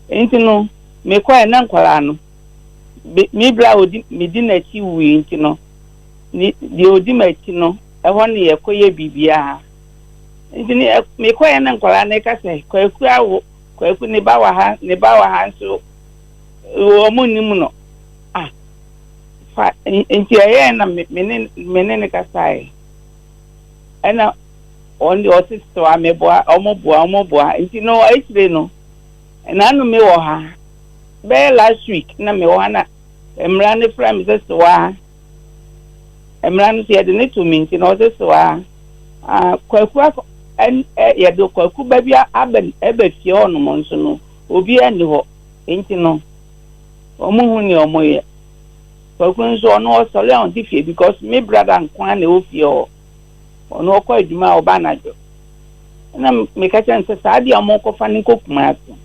Nti no mekɔɛ na nkwadaa no me bra a odi medi n'akyi wui nti no ne deɛ odi m'akyi no ɛhɔ ne yɛkɔyɛ biribiara. Nti ne mekɔɛ na nkwadaa no ka sɛ Kwaku awo Kwaku ne ba wɔ ha ne ba wɔ ha nso wɔn nnim no. Ah Fa, nti ɛyɛɛ na me ne me ne no kasaeɛ. Ɛna ɔno deɛ ɔse soa meboa, ɔmo boa, ɔmo boa. Nti no akyire no, ɛna no me wɔ ha. Bɛyɛ last week na me wɔ ha na mmara no frɛ me sɛ soa. Mmara no so yɛde ne to me nti na ɔse soa. Ah, kwaku akɔ, ɛn, ɛ, yɛde kwaku ba bi aba, ɛba fie hɔnom nso no, obiara nni hɔ. Nti no, Ɔmo hu nea ɔmo yɛ. Kwaku nso ɔno ɔsɔre a ɔnte fie because me brother nko ara na ɛwɔ fie hɔ. Ɔno ɔkɔ adwuma a ɔba anadwo. Ɛna meka kyerɛ no sɛ saa deɛ ɔmo nkɔfa no nkɔ Kumasi.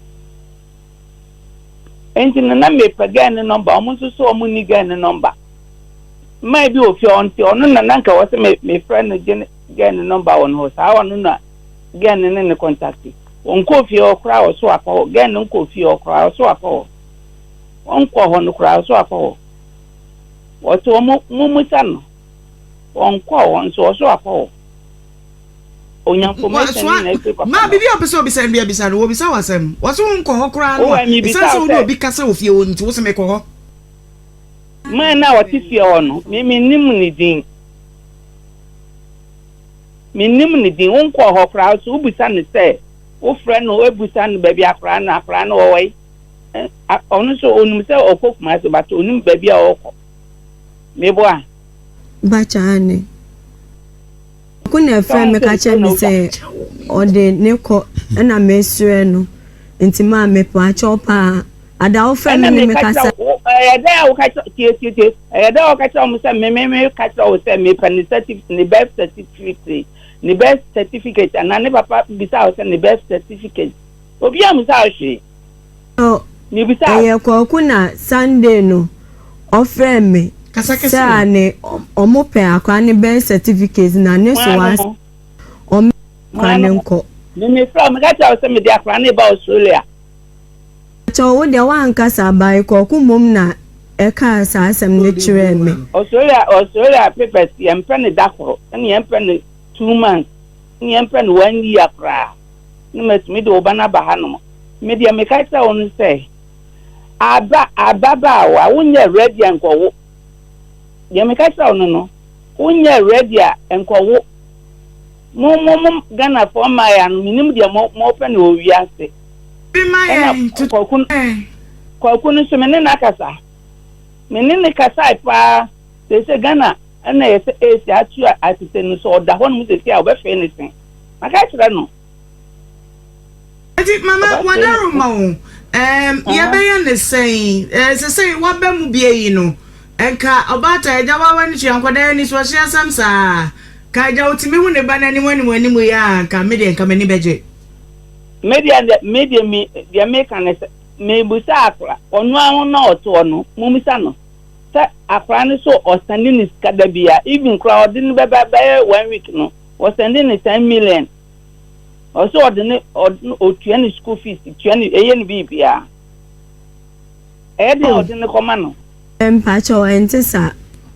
Enti no na mepɛ girl no number, ɔmo nso so ɔmo nni girl no number. Mmaa bi wɔ fie hɔ nti ɔno na na nka wɔ sɛ me mefrɛ no gye girl no number wɔ no hɔ. Saa ɔno na girl no ne ne contact. Ɔnkɔɔ fie hɔ koraa ɔso akɔ hɔ. Girl no nkɔɔ fie hɔ koraa ɔso akɔ hɔ. Ɔnkɔɔ hɔ no koraa ɔso akɔ hɔ. Wɔte hɔ mo mommisa no. Ɔnkɔɔ hɔ nso ɔso akɔ hɔ. Onya information Wa- ne nyinaa firi papa Ma no biribi hɔ. a ɔpɛ sɛ obisa no bi abisa no wɔbisa wo asɛm wɔse wonkɔ hɔ koraa no Wo a ɛ mebisa ɛsiane sɛ wo wo ne sɛ obi kasa wɔ fie hɔ nti wo se mekɔ hɔ. Man no a ɔte fie hɔ no me mennim ne din. Mennim ne din. Wonkɔɔ hɔ koraa nso wobisa no sɛ wofrɛ no bisa no baabi akwaraa no akwaraa no ɔwɔ he. Ɔno nso onim sɛ ɔkɔ Kumasi but onim baabi a ɔkɔ. Meboa? Bakyɛ aane. Ɔko na ɛfrɛ me ka kyerɛ me sɛ ɔde ne kɔ ɛna mesrɛ no nti maa mepaakyɛw paa. Ada wofrɛ me ne me kasa. Ɛyɛ dɛ a woka kyerɛ tie tie tie ɛyɛ dɛ a woka kyerɛ wɔn sɛ me me me ka kyerɛ wo sɛ mepɛ ne certificate ne birth certificate ne birth certificate anaa ne papa bisa wo sɛ ne birth certificate obi ammisa wo hwee. Mebisa wo. Ɛyɛ Kwaku na Sunday no ɔfrɛ me sɛ a ne ɔmo pɛ akora ne birth certificate na ne so wa ɔmo akora ne nkɔ. Me me frɛ wo meka kyerɛ wo sɛ mede akora ne ba Australia. Kyɛw wo deɛ woankasa by Kwaku mmom na ɛkaa saa asɛm no kyerɛɛ me. Australia Australia papers yɛmpɛ no da koro ɛna yɛmpɛ no 2 months ɛna yɛmpɛ no one year koraa na matumi de wo ba no aba hanom. Me deɛ meka kyerɛ wo no sɛ aba ababaawa wonyɛ ready a nkɔwo. Deɛ meka kyerɛ wo no no wonyɛ ready a nkɔwo. Mo mo mo Ghanafoɔ mmaeɛ no menim deɛ mo mopɛ no wɔ wiase. Bi ma Ɛna yɛn toto Kwaku yɛn. Kwaku no nso me ne no akasa. Me ne no kasae paa. Seesei Ghana ɛna yɛ sɛ esi atu atete no sɛ ɔda hɔ nom seesei a ɔbɛfee ne se. Maka kyerɛ no. Nti mama Ɔbɛfee ne wadaroma se. wo ɛɛm Aha. yɛbɛyɛ ne sɛn ɛɛ sesei waba mu bie yi no nka ɔbaatan agya wawa ne tua nkwadaa ani so ɔhye asɛm saa ka agya otumi hu ne ba no anim anim anim yi a nka me deɛ nka m'ani bɛgye. Me deɛ deɛ me deɛ me deɛ meka ne sɛ. Mebisa akora, ɔno ara ho na ɔte hɔ no, mommisa no sɛ akora no so ɔsɛnde ne sika da biara, even koraa ɔde no bɛba bɛyɛ one week no, ɔsɛnde ne ten million. Ɔsɛ ɔde ne ɔtua ne school fees, tua ne ɛyɛ ne biribiara. Ɛyɛ den a ɔde no kɔma no. Mpakyɛw ɛnte saa.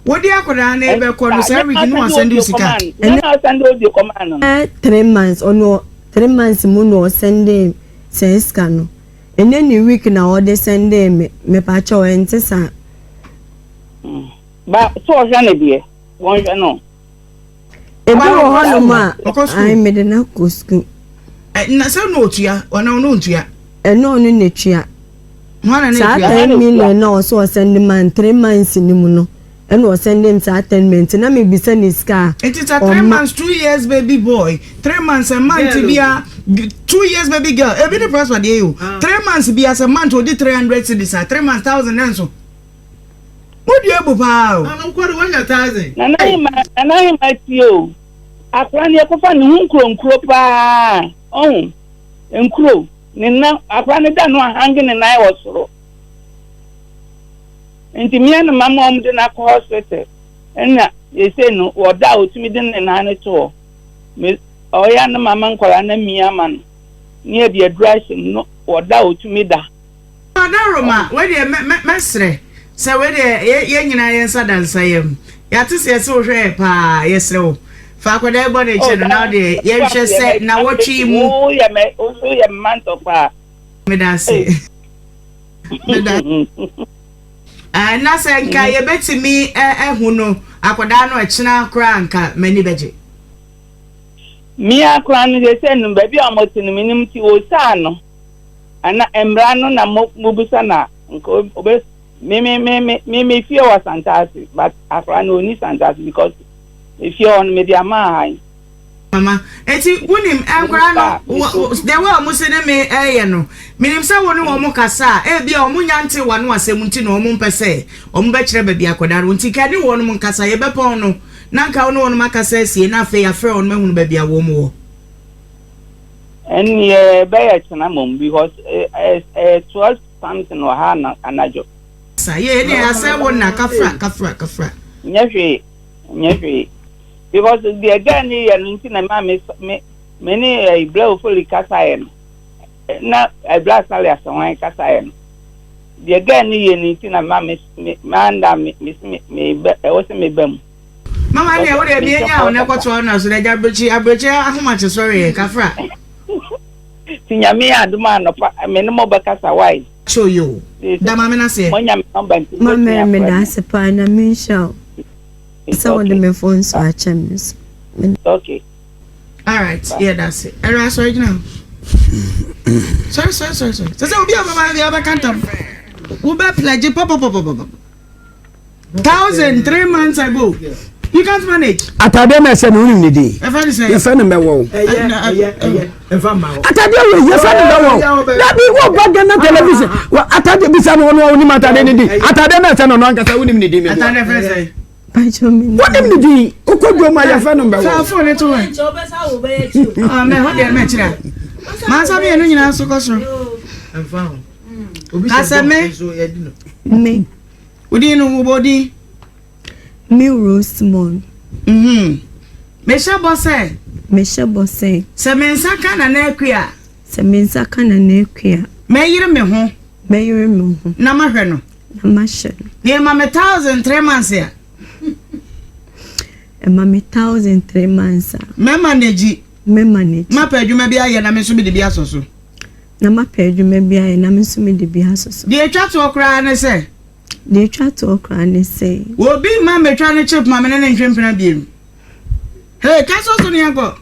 Wode akwadaa no rebɛkɔ no saa week no wasɛnde wo sika. Ɛnyɛ na ɔsɛnde audio kɔmaa no. Ɛnɛ 3 months ɔno 3 months mu na ɔsɛnde saa sika no ɛnɛ ne week na ɔde sɛnde me mepakyɛw ɛnte saa. Ba so ɔhwɛ no deɛ wɔnhwɛ no. Ebi wɔ hɔnom a ayi mede no akɔ sukuu. Na sɛ ɔno otua ɔno ɔno ntua. Ɛno ɔno na etua. Saa 10 million na ɔsɛ ɔsɛnde man 3 months ni mu no ɛna ɔsɛnde m saa 10 million nti na mebisa ne sika a. Nti sɛ 3 months 2 years baby boy 3 months a month bia 2 years baby girl ebi ne prosper deɛ yi o 3 months bia sɛ month odi 300 cedis a 3 months 1,000 nso mo di ebu paa o. Nana nkɔde wanya 1,000. Nana Hema Nana Hema tie o akora no yɛkɔfa ne ho nkuronkuro paa ɔho nkuro ne nan akora no da no ahange ne nan wɔ soro nti mmea no mama wɔn de no akɔ hospital ɛna yɛsɛ no wɔda a otumi de ne nan no to hɔ me ɔyɛ no mama nkwadaa no mia ama no ne yɛde aduru ahyɛ mu no wɔda a otumi da. Ɔdaroma, wei deɛ mɛ mɛ mɛsrɛ sɛ wei deɛ yɛ yɛn nyinaa yɛn nsa da nsa yam. Yɛate sɛ yɛsɛ wohwɛ yɛ paa yɛsrɛ wo. Fa akwadaa yi bɔ ne kyɛ no na wodeɛ yɛnhwɛ sɛ nawɔtwe yi mu. Woyɛ mɛ woyɛ mantɔ paa. Meda ase. Meda Eh, na sɛ nka yɛbɛtumi ahu no akwadaa no ɛkyena koraa nka m'ani bɛgye. Mmea koraa no sɛ sɛ no baabi a wɔte no menim nti wɔsaa no ana mmara no na mo mobisa na nka obe me me me me me me fie wɔ Santase but akwadaa no ɔni Santase because efie hɔ no mede ama ahan. Mama, eti wonim nkwadaa no the way wɔn se ne me ɛyɛ no, menim sɛ wo ne wɔn kasa a, ebi a wɔn nya nte w'ano asɛm nti na wɔn mpɛ sɛ wɔn bɛkyerɛ baabi akwadaa no nti ka ne wɔn nkasa yɛbɛpɔn no na nka wo ne wɔn akasa asie na afei afrɛ wɔn ahunu baabi a wɔn wɔ. Ɛnneɛ ɛbɛyɛ kyena mmom because ɛyɛ 12 something wɔ ha anadwo. Sa yɛ ɛnneɛ asɛ wo nna kafra kafra kafra. Nyɛ hwee nyɛ hwee because deɛ girl no yɛ no nti na ma me me me ne ɛyi Bla Ofoli kasaeɛ no na Bla Sali Asawan kasaeɛ no deɛ girl no yɛ no nti na ma me me manda me me me me bɛ ɛwɔ sɛ me ba mu. Mama deɛ wo deɛ bie nya wo na kɔtoa na so dɛ gya abirekyi abirekyi ahomakye sɔre yɛ kafra. Ti nyame yɛ adom a anɔpa me ne mo bɛkasa wai. Show yo. Da maame no aseɛ. Moanya me number nti Mama mobɛtumi afrɛ meda me. ase paa na menhyira wo It's sɛ wode okay. me phone so akyɛ me so. It's okay. Alright, yɛ da ase. Ɛrɛ asɔre gyina hɔ. Sɔre sɔre sɔre sɔre. Sɛ sɛ obi a ɔbɛba bi abɛka ntam. Wobɛ pledge pɔpɔpɔpɔpɔ. 1,000 3 months ago. You can't manage. Atadeɛ na ɛsɛ no wonim ne din. Ɛfɛ ne sɛ. Yɛfɛ no mɛwɔ wo. Ɛyɛ ɛyɛ ɛyɛ ɛnfa ma wo. Atadeɛ wei yɛfɛ no mɛwɔ wo. Dabi wo ba Ghana television. Wa atadeɛ bisa no ɔno a wonim atadeɛ ne din. Atadeɛ na ɛsɛ no ɔno ankasa wonim ne din mɛboa. Atadeɛ fɛ sɛ. Pacho me Wonim ne din. Wokɔ dwom a yɛfɛ no mɛwɔ. Fa phone ne to hɔ. Ah, mɛ hɔ deɛ mɛ kyerɛ. Mansa mmienu nyinaa so kɔ soro. Ɛnfa ho. Obi Kasɛ sɛ me. bɔɔl nso yɛ di no. Me Wodin no wobɔ din. me Rosemond. Mhm. Mehyɛ bɔ sɛ. Mehyɛ bɔ sɛ. Sɛ me nsa ka Nana Akua a. Sɛ me nsa ka Nana Akua a. Mɛyere me ho. Mɛyere me ho. Na mahwɛ no. Na mahyɛ no. Na ɛma me 1,000 3 months a. Ɛma me 1,000 3 months a. Mɛma n'agyi. Mɛma n'agyi. Mapɛ adwuma bi ayɛ na me nso mede bi asɔ so. Na mapɛ adwuma bi ayɛ na me nso mede bi asɔ so. Deɛ etwa toɔ koraa ne sɛ. Deɛ etwa toɔ koraa ne sɛ. Obi mma mmetwa ne chip ma me ne ne ntwe mpena biem. Hey, ka so so ne yɛnkɔ.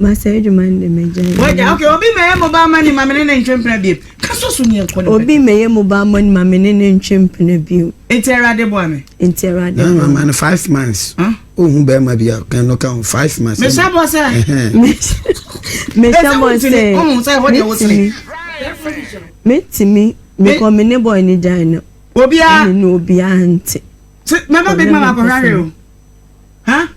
Masa adwuma no de magya. Wagya, okay, obi mɛyɛ mobile money ma me ne ne ntwe mpena biem. Ka so so ne yɛnkɔ ne Obi mɛyɛ mobile money ma me ne ne ntwe mpena biem. Nti Awurade boa me. Nti Awurade Na boa mama me. no 5 months. Ohun bɛrima bi a kan no ka ho 5 months. Mehyɛ bɔ sɛ. Mehyɛ bɔ sɛ. Ohun sɛ ɛhɔ deɛ wosere. Metumi mekɔ me ne boy ne gyae no. Obiara. Ɛne no obiara nte. Sɛ mɛba big man akɔhwɛ ahwɛ o. Ha?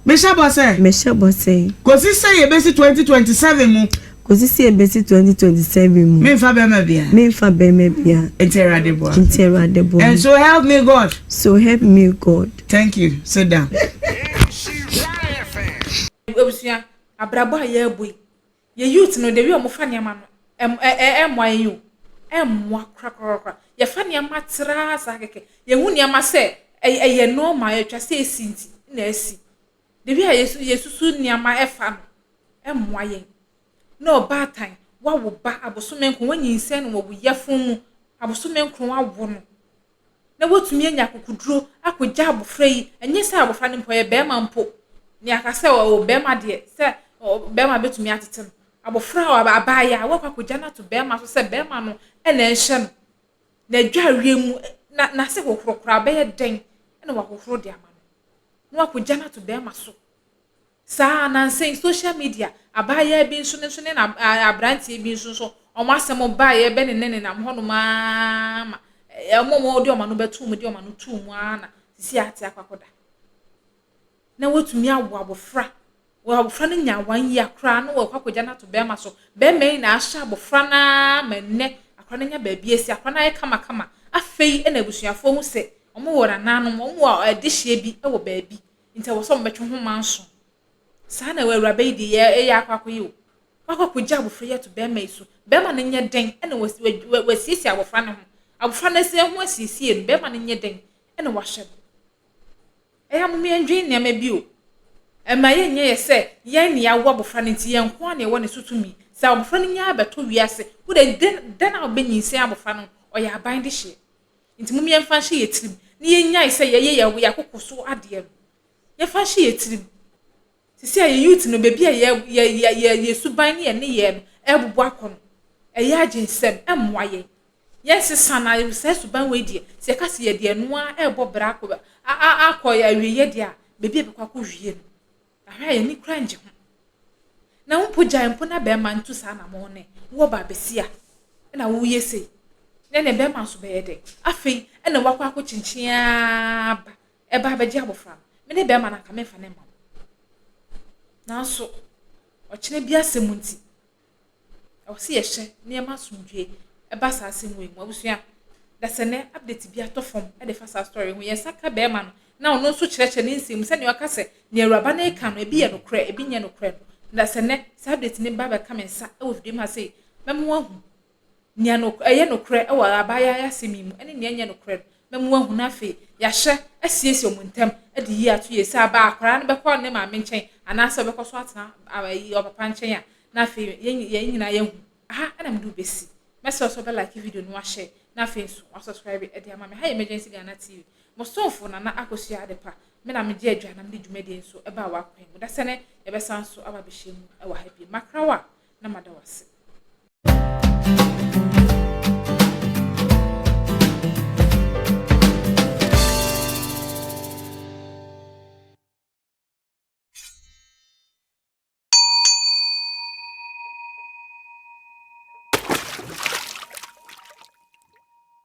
Mehyɛ bɔ sɛ. Mehyɛ bɔ sɛ. Kòsi sɛ yɛbɛsi 2027 mu. Kɔsi sɛ ɛbɛsi 2027 mu. Memfa bɛrima biara. Memfa bɛrima biara. Nti Awurade boa. Nti Awurade boa. And so help me God. So help me God. Thank you. Sit down. Abusua, abrabɔ a yɛrebɔ yi, yɛ youth no, the way wɔfa nneɛma no, ɛm ɛ ɛ ɛmmoa yɛn o. Ɛmmoa korakorakora. Yɛfa nneɛma traa saa kɛkɛ. Yɛhu nneɛma sɛ ɛyɛ ɛyɛ normal, ɛtwa sɛ ɛsi nti na asi. The way a yɛsu yɛsusu nneɛma ɛfa no, ɛmmoa yɛn. Na ɔbaatan, woawo ba abosome nkron, woanyinsɛn no wɔ wo yafunu mu, abosome nkron woawo no, na woatumi anya akokoduro akɔgya abɔfra yi, ɛnyɛ sɛ abɔfra no mpo, ɔyɛ barima mpo, nea aka sɛ ɔwɔ barima deɛ, sɛ barima bɛtumi atete no, abɔfra a abaayewa, woakɔ akɔgya no ato barima so sɛ barima no na ɛnhyɛ no, n'adwareɛ mu, na n'ase hohoro koraa bɛyɛ dɛn na wahohoro de ama no, na wakɔgya no ato barima so. Saa ara nnansa yi social media abaayaa bi nso ne nso ne na aberanteɛ bi nso nso wɔn asɛm baeɛ bɛ ne ne nenam hɔnom ara ma wɔn a wɔde wɔn ano bɛto mu de wɔn ano too mu ara na sisi ate akɔ akɔda. Na wɔatumi awo abɔfra wɔ abɔfra no nya one year koraa na wɔkɔ akɔgya no ato bɛrima so. Bɛrima yi na ahyɛ abɔfra no ara ma nnɛ akora no anya baabi asi akora no ayɛ kamakama. Afei na abusuafoɔ hu sɛ wɔwɔ nananom, wɔwɔ adehyeɛ bi wɔ baabi. Nti ɛwɔ sɛ wɔbɛtwe ho manso. Saa na awuraba yi deɛ yɛ akɔ akɔyɛ o. Wakɔ akɔgya abɔfra yi ato bɛrima yi so. Bɛrima no nyɛ dɛn ɛna wasiesie abɔfra no ho. Abɔfra no asi ho asiesie no, bɛrima no nyɛ dɛn ɛna wahyɛ no. Ɛyɛ a mom yɛndwen nneɛma bi o. Ɛma yɛnyɛ yɛ sɛ yɛn ne yɛawo abɔfra no nti yɛn nko ara na yɛwɔ ne so tumi. Sɛ abɔfra no nyaa bɛtɔ wiase, wo deɛ dɛn a wobɛnyinsɛn abɔfra no, ɔyɛ aban dehyeɛ. Nti mom yɛmfa nhyɛ yɛ tirim na yɛnyae sɛ yɛyɛ yɛ yɛ akoko so adeɛ no. Yɛmfa nhyɛ yɛ tirim. Sisi a yɛ youth no baabi a yɛ yɛ yɛ yɛ yɛ suban ne yɛ nneyɛɛ no ɛrebubu akɔ no, ɛyɛ agyensɛm, ɛmmoa yɛn. Yɛnsesa na saa suban wei deɛ, sɛ yɛka sɛ yɛde ɛno ara ɛrebɔ bra akɔ a a akɔ awieɛ deɛ a, baabi a yɛbɛkɔ akɔwie no, Ahwɛ a y'ani koraa ngye ho. Na wo mpo gyae mpo na bɛɛma ntu saa anamɔn no ɛ. Wo ɔbaa basia na wo yɛ sei. Na ɛneɛ bɛɛma nso bɛyɛ dɛn? Afei na wakɔ akɔ kyinkyin ara ba ɛba abɛgye abɔfra no. Me ne bɛɛma no anka menfa no mma wo. Nanso ɔkyena bi asɛm nti. Ɛwɔ sɛ yɛhyɛ nneɛma asomdwoe ba saa asɛm wei mu. Abusua, dasɛnɛ update bi atɔ fam de fa saa story ho. Yɛn nsa ka bɛrima no na ɔno nso kyerɛkyerɛ ne nsɛm mu sɛnea ɔka sɛ nea awuraba no reka no ebi yɛ nokorɛ, ebi nyɛ nokorɛ no. Dasɛnɛ saa update no ba bɛka me nsa wɔ video mu ha sei, mɛma woahu nea no ɛyɛ nokorɛ wɔ abaayewa yi asɛm yi mu ne nea ɛnyɛ nokorɛ no, mɛma woahu na afei yɛahyɛ asiesie wɔn ntam de yie ato yie sɛ aba akwadaa no bɛkɔ ne maame nkyɛn anaasɛ ɔbɛkɔ so atena ayi ɔpapa nkyɛn a na afei yɛn yɛn nyinaa yɛahu. Aha na mede wo bɛsi. Mɛsrɛ wo sɛ wobɛ like video no wahyɛ na afei nso wasubscribe de ama me. Ha yɛ Emergency Ghana TV. Mo somfo Nana Akosua Adepa. Me na megye adwa na mede dwumadie nso ɛbaa w'akwan mu. Dasɛnɛ yɛbɛsan so aba abɛhyia mu wɔ ha bio. Makra wo a na mada wo ase.